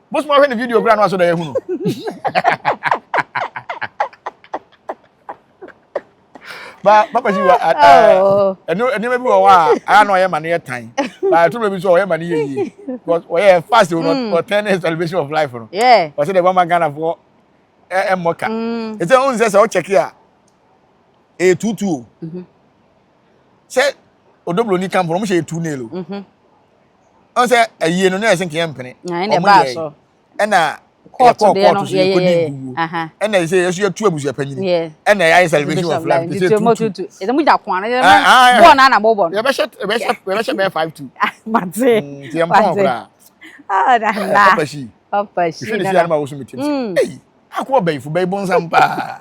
Bosom ahwɛ ne video kura no aso da yɛ hunu. Ba papa si wa ɛno nneɛma bi wɔ hɔ a ayɛ na ɔyɛ ma no yɛ tan. Ba ɛto baabi so ɔyɛ ma no yɛ yie. Because ɔyɛ fast o ɔtɛn ne celebration of life no. Ɔsɛ dɛ wama Ghanafoɔ ɛmmɔ ka. Ɛsɛ ɔn sɛ sɛ ɔkyɛke a ɛyɛ tuutu o. Sɛ odobroni camp no ɔmo hyɛ yɛ tu nail o. Ɔn sɛ ɛyie no na yɛ sɛ nkɛyɛ mpene. Ɔmo yɛ ɛna yɛkɔɔ kɔɔto so yɛkɔdi nkuguo ɛna sɛ yɛso yɛtu abusua panyini ɛna yɛayɛ celebration of life te sɛ tutu ɛsɛ mo gya kwan bɔɔl na na mobɔ no yɛbɛhyɛ yɛbɛhyɛ yɛbɛhyɛ bɛyɛ 5-2 mate nti yɛn pɔn koraa papa si papa si hwɛ ne si anima woso mi tim sɛ ɛyi akɔ ɔbɛyifo bɛyi bonsam paa.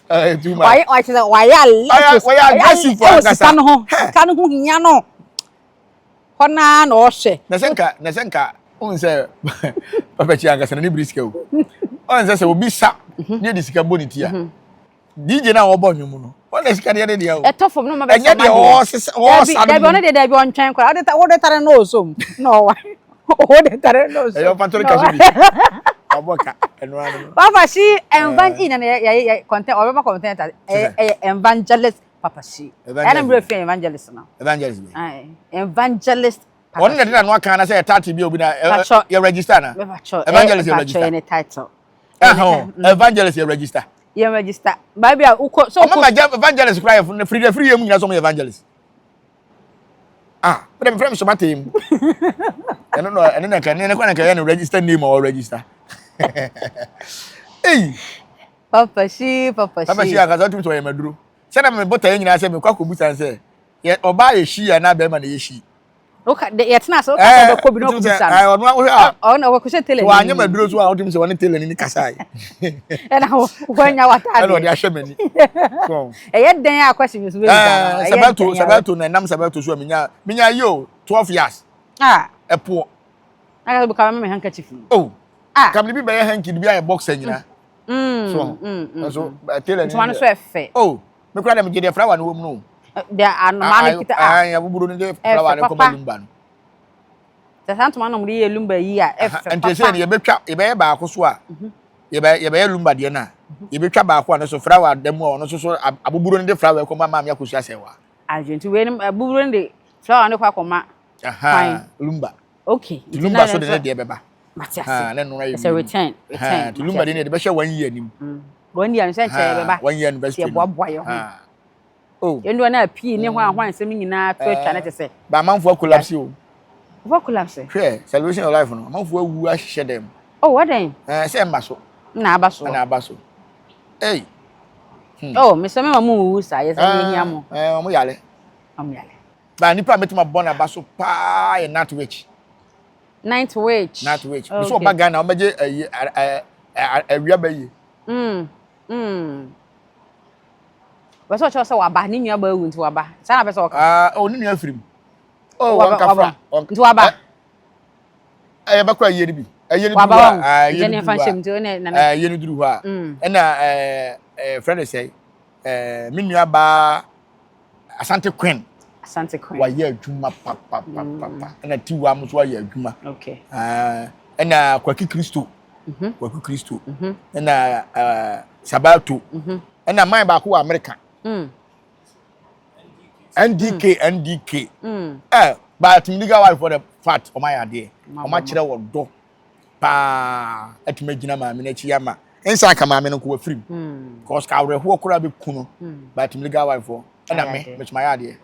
Wayɛ wayɛ wayɛ aggressive ankasa. Sika no ho sika no ho hia no. Hɔ no ara na ɔhwɛ. Na sɛ nka na sɛ nka wohu sɛ papa kyi ankasa n'ani bere sika o. Ɔn sɛ sɛ obi sa mhm. ne yɛde sika bɔ ne ti a. Mhm. DJ na ɔbɔ nnwom no. Wɔn na sika deɛ ne deɛ o. Ɛtɔ fam no ma bɛ sɛ Ɛnyɛ deɛ ɔsesa ɔsa no. Dabi ɔno deɛ dabi ɔntwɛn koraa. Ɔde ta wɔde tare no ɔsom na ɔwa. Ɔde tare no ɔsom. Ɛyɛ ɔfa tɔre kaso bi. Ɔbɔ ka ɛno ano. Papa si evangelist na yɛ yɛ yɛ content ɔbɛma content ɛyɛ evangelist Papa si. Ɛna mmerɛ fi evangelist no. Evangelist bi. Evangelist. Ɔno na ɛde n'ano aka na sɛ yɛ title bi obi na yɛ register na. Evangelist yɛ register. Ne title. Evangelist yɛ register. Yɛ register. Baabi a wokɔ so. Ɔmo ma evangelist kura yɛ firi firi yɛ mu nyina sɛ ɔmo yɛ evangelist. Ah, mede mefrɛ me soma tee mu. Ɛno no ɛno na nka ne kɔ na nka yɛ no register name or register. Ei. Papa shi, papa shi. Papa shi ankasa wotumi sɛ ɔyɛ maduro. Sɛ na me botaeɛ nyinaa sɛ mekɔ akɔbusa no sɛ yɛ ɔbaa yɛ shi anaa bɛrima na yɛ shi. Woka de yɛtena ase woka sɛ ɔbɛkɔ bi na ɔkɔbusa no. Ɔno wohwɛ a ɔno ɔkɔhyɛ tailor ni. Wanyɛ maduro so a wotumi sɛ ɔne tailor ni kasae. Ɛna wanya w'atadeɛ. Ɛna ɔde ahyɛ m'ani. Ɛyɛ dɛn a question bi so bɛbisa no. Sɛbɛto sɛbɛto na ɛnam sɛbɛto so a menya menya yi o 12 years. Ah. Ɛpoɔ. Na ka sɛ bɛka me handkerchief. Oh. Ah. Kamene bi bɛyɛ hanky bi ayɛ boxer nyina. So nso tailor ni. Ntoma no so ɛfɛ. Oh, me kura dɛ me gye deɛ flower no wɔ mu no. Deɛ anoma no kita a. Ayi abuburo no de flower no kɔma lumba no. Sɛ saa ntoma no mo de yɛ lumba yi a ɛfɛ papa. Nti sɛ yɛbɛtwa yɛbɛyɛ baako so a yɛbɛ yɛbɛyɛ lumba deɛ no a yɛbɛtwa baako a no so flower da mu a ɔno nso so abuburo no de flower kɔma maame akosua sɛ wa. Adwo nti wei no abuburo no de flower no kɔ akɔma. Lumba. Okay. Nti lumba so de ne deɛ bɛba. Mate ase. Ne nnora yɛ mmienu. return. Return. Nti lumba deɛ ne yɛde bɛhyɛ one year anim. Mm. One year no sɛ nkyɛn yɛbɛba. One year anniversary. Yɛboaboa yɛn ho. Oh. Yɛn doɔ na pii ne hwan hwan nsɛm nyinaa to atwa ne te sɛ. Ba amanfoɔ collapse o. Wɔfɔ collapse. Hwɛ celebration of life no amanfoɔ awu ahyehyɛ dɛm. Oh wɔdɛn. Ɛɛ sɛ ɛmba so. Na aba so. Na aba so. Hey. Hmm. Oh, mesɛ mema mo wuwu saa yɛ sɛ yɛhia mo. Ɛɛ ɔmo yare. Ɔmo yare. Ba nipa a mɛtumi abɔ n'aba so paa yɛ Nat Witch. Night Witch. Night Witch. Okay. Nso ɔba Ghana ɔbɛgye ɛyi ɛ awia bɛyie. Mm. Mm. Wɔsɛ ɔkyerɛ sɛ waba ne nua ba awu nti waba. Saa na pɛ sɛ ɔka. Ah, oh ne nua firim. Oh, wɔn kafra. Nti waba. Ɛyɛ bɛkɔ ayie no bi. Ayie no duru hɔ a. Ayie no duru hɔ a. Ayie no duru hɔ a. Ɛna ɛɛ ɛɛ fɛn de sɛ ɛɛ me nua baa. Asante Queen. Asante Queen. Wayɛ adwuma papapapa. Mm. Ɛna Tiwa nso ayɛ adwuma. Okay. Ah, ɛna Kwaki Kristo. Mm -hmm. Kwaki Kristo. Mm -hmm. Ɛna uh, Sabato. Mm -hmm. Ɛna man baako wɔ Amerika. Mm. NDK mm. NDK. Mm. Eh, but legal wife for the fat ɔmo ayɛ adeɛ. Ɔmo akyerɛ wɔ dɔ. paa atumi agyina maame no akyi ama nsa aka maame no nko wafiri mu hmm. because ka awerɛhoɔ koraa bɛku no hmm. but legal wife foɔ ɛna me mesoma yɛ adeɛ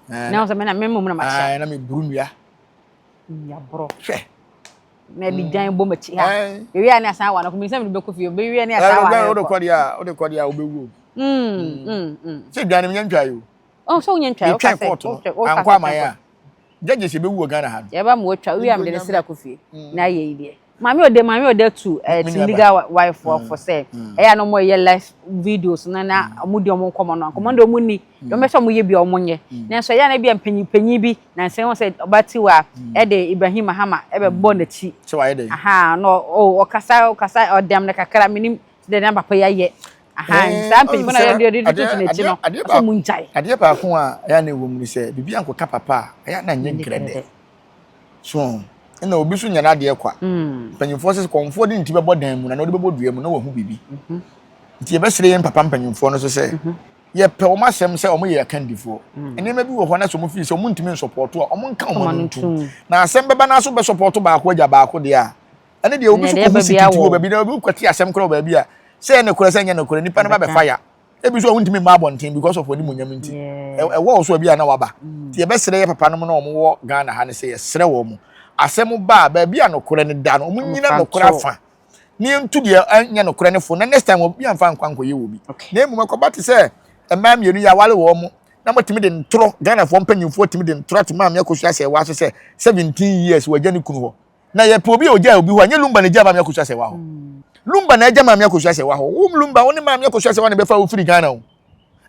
na sɛ mena memmom na makyɛ na meburu nnua nnuaborɔ hwɛ na ɛde dwan bɔ m'akyi ha ewie a ne asan awa no kɔmi sɛ mede bɛkɔ fie bɛwie ne asan awa no wode kɔ deɛ a wode kɔ deɛ a wobɛwu o sɛ dwan no menya ntwa yi o sɛ wonya ntwa metwɛn kɔɔto no ankɔ amayɛ a Judges yɛbɛwu wɔ Ghana ha no. Yɛba ma watwa wowie a mede ne sra kɔ fie na ayɛ yi deɛ. Maame ɔde maame ɔde tu eh, team legal wife fo fo sɛ ɛyɛ a na wɔn yɛ live videos no na wɔn di wɔn nkɔmɔ no nkɔmɔ no de wɔn ni wɔn bɛ sɛ wɔn yɛ bi a wɔn nyɛ nanso ɛyɛ a na bi a mpanyin panyin bi na nsɛn wɔn sɛ ɔba tiwa ɛde Ibrahim Mahama ɛbɛ bɔ n'akyi sɛ wayɛ dɛ aha na ɔkasa ɔkasa ɔdɛm no kakra menim Dɛ na papa yi ayɛ. Aha, nti saa mpanyinfo na yɛde yɛde tutu n'akyi no, ɔsɛ ɔmo ngyae. Adeɛ baako a ɛyɛ na ɛwɔ mu ne sɛ, biribi ankɔka papa a, ɛyɛ na nyɛ nkrɛdɛ. So ɛna obi nso nya n'adeɛ kwa. Mpanyinfoɔ sɛ kɔnfoɔ de ne ti bɛbɔ dan mu na na ɔde bɛbɔ dua mu na wahu biribi. Nti yɛbɛsrɛ yɛn papa mpanyimfoɔ no so sɛ mhm. yɛpɛ wɔn asɛm sɛ wɔn yɛ akandifoɔ. Mm. Nneɛma bi wɔ hɔ na sɛ wɔn firi sɛ wɔn ntumi nsɔpɔto a wɔn nka wɔn ano ntum. Na asɛm bɛba n'aso bɛsɔpɔto baako agya baako deɛ a ɛne deɛ obi so kɔhu sikiti wɔ baabi na obi kɔte asɛm korɔ wɔ baabi a sɛ ɛyɛ nokorɛ sɛ ɛnyɛ nokorɛ nipa no ba bɛfa ya ebi so a wontumi mma abɔnten because of onimuonyam nti ɛwɔ wo so ebi a na waba mm. nti yɛbɛsrɛ yɛ papa nom na wɔn wɔ Ghana ha no sɛ yɛsrɛ wɔn asɛm ba a baabi a nokorɛ no da no wɔn nyina nokorɛ afa ne yɛntu deɛ ɛnyɛ nokorɛ no fo na next time obi amfa nkwa nkɔyɛ wɔ bi na mmom ɛkɔba te sɛ mmaa mmienu yɛ awale wɔn mo na motumi de ntorɔ Ghanafoɔ mpanyinfoɔ tumi de ntorɔ ato maame akosua sɛ ɛwɔ aso sɛ 17 years wɔagya ne kunu hɔ na yɛpɛ obi a ogyaa obi hɔ a nyɛ lumba na egyaa maame akosua sɛ wa hɔ lumba na agya maame akosua sɛ wa hɔ wo lumba wo ne maame akosua sɛ wa na bɛfa wo firi ghana o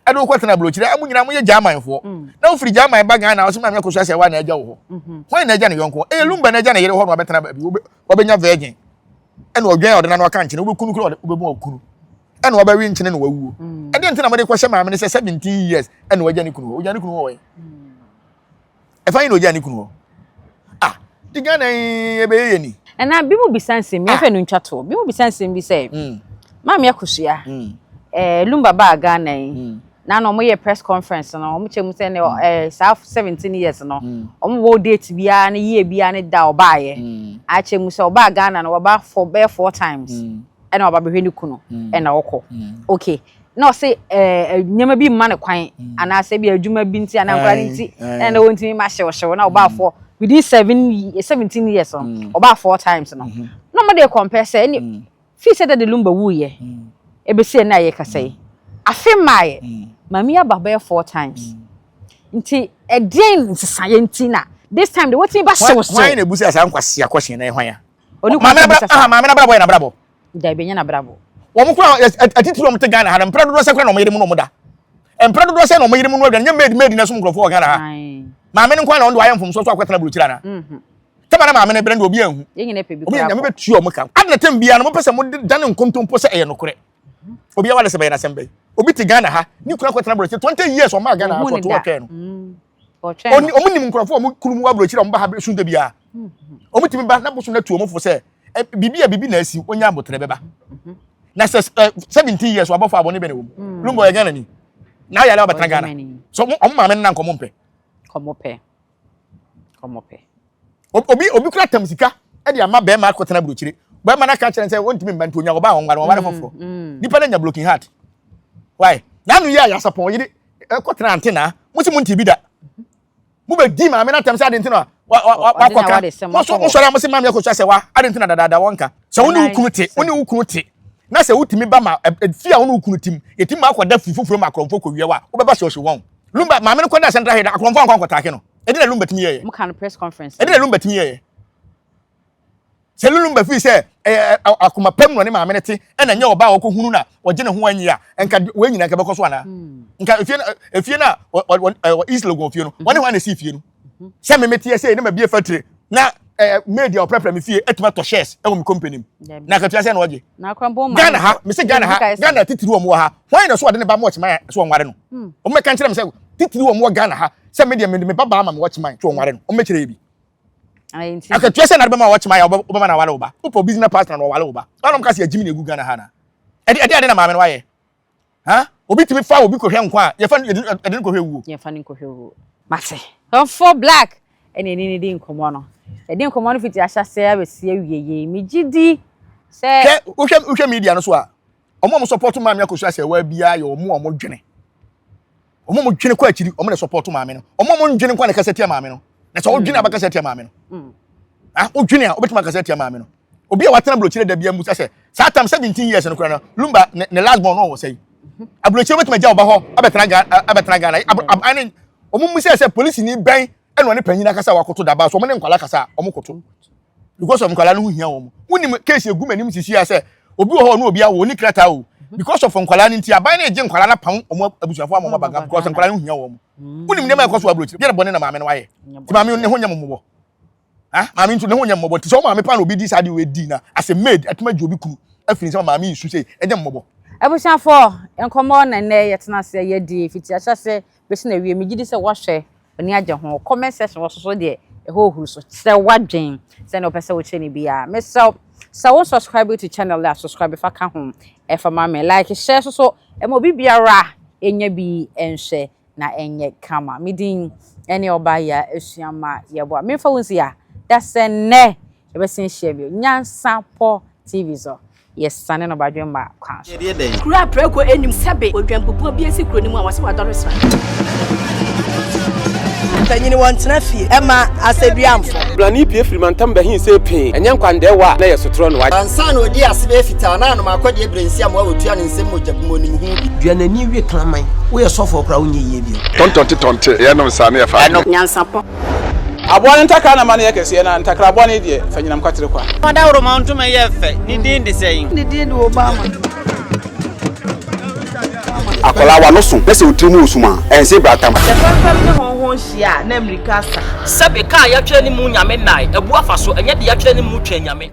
ɛde wokɔ tena aburokyire amu nyinaa mo yɛ gyamanfoɔ mm. na wofiri gyaman ba ghana ɔsɛ maame akosua sɛ wa na agya wo hɔ mm-hmm. hwan na agya ne yɔnko ɛyɛ lumba na agya ne yere hɔ na wabɛtena baabi wabɛnya virgin ɛna ɔdwɛn a ɔde n'ano aka nkyene wobɛkunu kura wobɛmu ɔkunu ɛna wabɛwe nkyene na wawuo mm. ɛdeɛ nti na mode kɔhyɛ maame no sɛ 17 years ɛna wagya ne kunu hɔ wogya ne kunu hɔ wɔ ɛfa yi na ogyaa ne kunu hɔ ah di Ghana yi ɛbɛyɛ yɛ ni. Ɛna bi mu bisa nsɛm bi yɛfɛ no ntwa toɔ bi mu bisa nsɛm bi sɛ mm. Maame Akosua mm. eh, Lumba baa Ghana yi mm. na na wɔyɛ press conference no wɔn kyɛ mu sɛ ne mm. eh, saa 17 years no mm. wɔn wɔ date biara ne year biara ne da ɔbaayɛ mm. akyɛ mu sɛ ɔbaa Ghana no wɔba for bɛyɛ four times mm. ɛna ɔba bɛhwɛ ne kunu mm. ɛna ɔkɔ mm. okay na ɔse ɛɛ nneɛma bi mma no kwan mm. anaasɛ bi adwuma bi nti anaa nkwadaa no nti ɛna wɔntumi ma hyewhyew na ɔbaa mm. four within 7, 17 years no mm. ɔbaa four times no mm-hmm. na ɔmo de compare sɛ ɛne fii sɛ Daddy Lumba wuiɛ ebesi ɛna ayɛ kasa yi afe mmaayɛ maame aba bɛyɛ four times nti ɛdeɛn nsesaeɛ nti na this time de wɔtumi ba hyewhyew. Hwan na ebusa saa nkwasi akɔhyɛn na ɛhwan ya. Maame na abrabɔ yɛ na abrabɔ. Dabi, ɛnyɛ n'abrabɔ. Wɔn kora atitiri wɔn te Ghana ha no mpere dodoɔ sɛ kora na wɔn yere mu na wɔn da. Mpere dodoɔ sɛ na wɔn yere mu no aduane nyɛ maid maid na ɛsom nkurɔfoɔ wɔ Ghana ha. Maame no nko na wɔn de wɔayɛ mfomsoɔ so akɔtena burokyiri ana. Mhm. Tɛma na maame no brɛ no obi anhu. Obi nyame bɛtua wɔn ka. Adi na tɛm biara no mopɛ sɛ mode dane nkontompo sɛ ɛyɛ nokorɛ. Mhm. Obi awale sɛ bɛyɛ n'asɛm bɛyi. Obi te Ghana ha ne kura kɔtena burokyiri 20 years ɔmaa Ghana ha so ɔto ɔtwɛn no. Mm. Wɔn nim nkurɔfoɔ wɔn kunu mu wɔ aburokyiri a wɔn ba ha sun da biara. Mhm. Wɔn tumi ba na bosom na tu wɔn fo sɛ biribi a biribi na asi onya abotrɛ bɛba mhm. na sɛ 17 years wabɔfo abɔne bɛ na wɔ mu mm. Lumba ɔyɛ Ghana ni na ayɛ alɛ ɔbɛtena Ghana so ɔmo maame no na nkɔmɔ mpɛ kɔmɔ pɛ kɔmɔ pɛ obi obi kura tam sika ɛde ama bɛrima akɔtena aburokyire bɛrima no aka kyerɛ sɛ wɔntumi mba nti onya ɔbaa wɔn nware wɔn ware mm, foforɔ mm. nipa no anya broken heart why n'ano yɛ ayasapɔn yere ɛkɔtena ante na mo si mo nti bi da mo bɛ di maame n'atɛm sɛ adi nti na wakɔka mo so mo sɔrɔ a mo se maame akosua sɛ wa adi nti na dadaada wɔn ka sɛ wo ne wo kunu te wo ne wo kunu te na sɛ wotumi ba ma fi a wo ne wo kunu tim yɛtumi ma akɔda fi foforɔ mu akorɔmfoɔ kɔ wia wa wobɛba sɛ ɔhye wɔn lumba maame no kɔda central head akorɔmfoɔ ankɔ ankɔtaake no ɛde na lumba tumi yɛyɛ mo ka no press conference ɛde na lumba tumi yɛyɛ Sɛ Lulumba fii sɛ ɛyɛ akoma pam na ɔne maame no te ɛna nyɛ ɔbaa a ɔkɔhunu na ɔgye ne ho anyi a, nka wei nyinaa nka bɛkɔ so anaa? Hmm. Nka efie no efie no a East Legon fie no, wɔne hwan na esi fie no? Hmm. Sɛ me meteɛ sɛ ne ma bie factory na ɛɛ maid a ɔprɛprɛ me fie atumi atɔ shares ɛwɔ me company mu. Na akatua sɛ na ɔgye. Ghana ha, mese Ghana ha, Ghana titiri wɔn wɔ ha. Hwan na so ɔde ne ba ma ɔkyema so ɔnware no? Hmm. Wɔn mɛka nkyerɛ me sɛ titiri wɔn wɔ Ghana ha sɛ me deɛ me ba baa ma me wɔkyema so ɔnware no. Wɔn mɛkyerɛ yɛ bi. Akatua sɛ na de bɛma wɔkyema yɛ wobɛma na awale wo ba. Wopɛ business partner na ɔwale wo ba. Ɔnom ka sɛ yɛgyimi na egu Ghana ha na. Ɛde ɛde ade na maame no wayɛ. Ha? Obi tumi fa obi kɔhwɛ nkwa a yɛfa yɛde no kɔhwɛ wuo. Yɛfa no nkɔhwɛ wuo. Mate. Kɔmfoɔ Black ɛna ɛne ne di nkɔmmɔ no. Yɛde nkɔmmɔ no fiti ahyɛaseɛ abɛsi awie yei. Megye di sɛ. Hwɛ wohwɛ wohwɛ media no so a wɔn a wɔn support maame akosua sɛ ɛwɔ biara yɛ wɔn a wɔn dwene. Wɔn a wɔdwene kɔ akyiri, wɔn na support maame no. Wɔn a wɔndwene nkwa na kasa tia maame no. Na sɛ wodwene a bɛkasa tia maame no. Mm. Ah, wodwene a wobɛtumi akasa tia maame no. Obi a watena aburokyire da bia mu sɛ saa tam 17 years no kora no, Lumba ne, ne last born no wɔ sɛi. Mhm. Aburokyire wobɛtumi agya ɔba hɔ abɛtena Ghana, abɛtena Ghana. Aban ne wɔn mu sɛ sɛ polisi ni bɛn ɛna ɔne panyin akasa wakoto daba so wɔn ne nkwala kasa a wɔn koto. Because of nkwala no ho hia wɔn. Wonim case egu m'anim sisi a sɛ obi wɔ hɔ ɔno obi awo oni krataa o because of nkwalaa no nti aban no egye nkwalaa no apam wɔn abusuafo ama wɔn aba Ghana because nkwalaa no hia wɔn wonim nneɛma ɛkɔ so aburokyire deɛ bɔne na maame no ayɛ nti maame ne ho nyɛ mmɔbɔ ha maame nso ne ho nyɛ mmɔbɔ nti sɛ wɔn maame pa na obi di saa de wei di na as a maid atuma gye obi kunu afiri nsɛm maame yi su sɛ ɛnyɛ mmɔbɔ. Abusuafoɔ, nkɔmmɔ na nnɛ yɛtena ase yɛdi fiti ahyɛse bɛsi na wie. Megye di sɛ woahwɛ W'ani agye ho. Comment section hɔ soso deɛ ɛhɔ huru so. Kyerɛ w'adwen sɛnea wopɛ sɛ wokyerɛ no biara. Mesrɛ wo. Sɛ wo subscribe to channel a, subscribe fa ka ho ɛfa ma me. Like, share so so ɛma obi biara ɛnya bi ɛnhwɛ na ɛnyɛ kama. Me din ɛne ɔbaa yi a esua ma yɛboa. Memfa wo nsi a, da sɛ nnɛ yɛbɛsan ahyia bio. Nyansapɔ TV so. Yɛsane no badwemma kwan so. Kuro a prako nnim sɛbe odwanbubuo bi asi kuro no mu a wɔse wadɔre sra. Mpanyini wɔntena fie ɛma asɛduamfo. Blani pue firi mantam bɛhe see pee, ɛnyɛ nkwandɛɛwa a na ɛyɛ sotorɔ na wagye. Ansa na ɔdii ase bɛyɛ fitaa na anom akɔdeɛ berɛ nsiamoa a ɔtua ne nsam mogya gu mu ɔnim ho bi. Dua n'ani we kraman. Woyɛ sɔfoɔ koraa wonyɛ yie bio. Tɔntɔnte tɔnte yɛnom saa ne yɛfa adeɛ. Nyansapɔ. Aboa no ntakra na ma no yɛ kɛseɛ, na ntakra bɔne deɛ, fa nyinam kwatere kwa. Ɔdawuroma ntoma yɛ fɛ, ne din de sɛn? Ne din de Obama. Akwadaa w'ano so na sɛ wo tiri mu resum a, ɛnse bratam. Sɛ fɛmfɛm ne hɔnhɔn hyia a, na mmirika asa. Sɛbe, ka a yɛatwerɛ ne mu Nyame nnae, abu afa so, ɛnyɛ deɛ yɛatwerɛ ne mu Twɛn Nyame.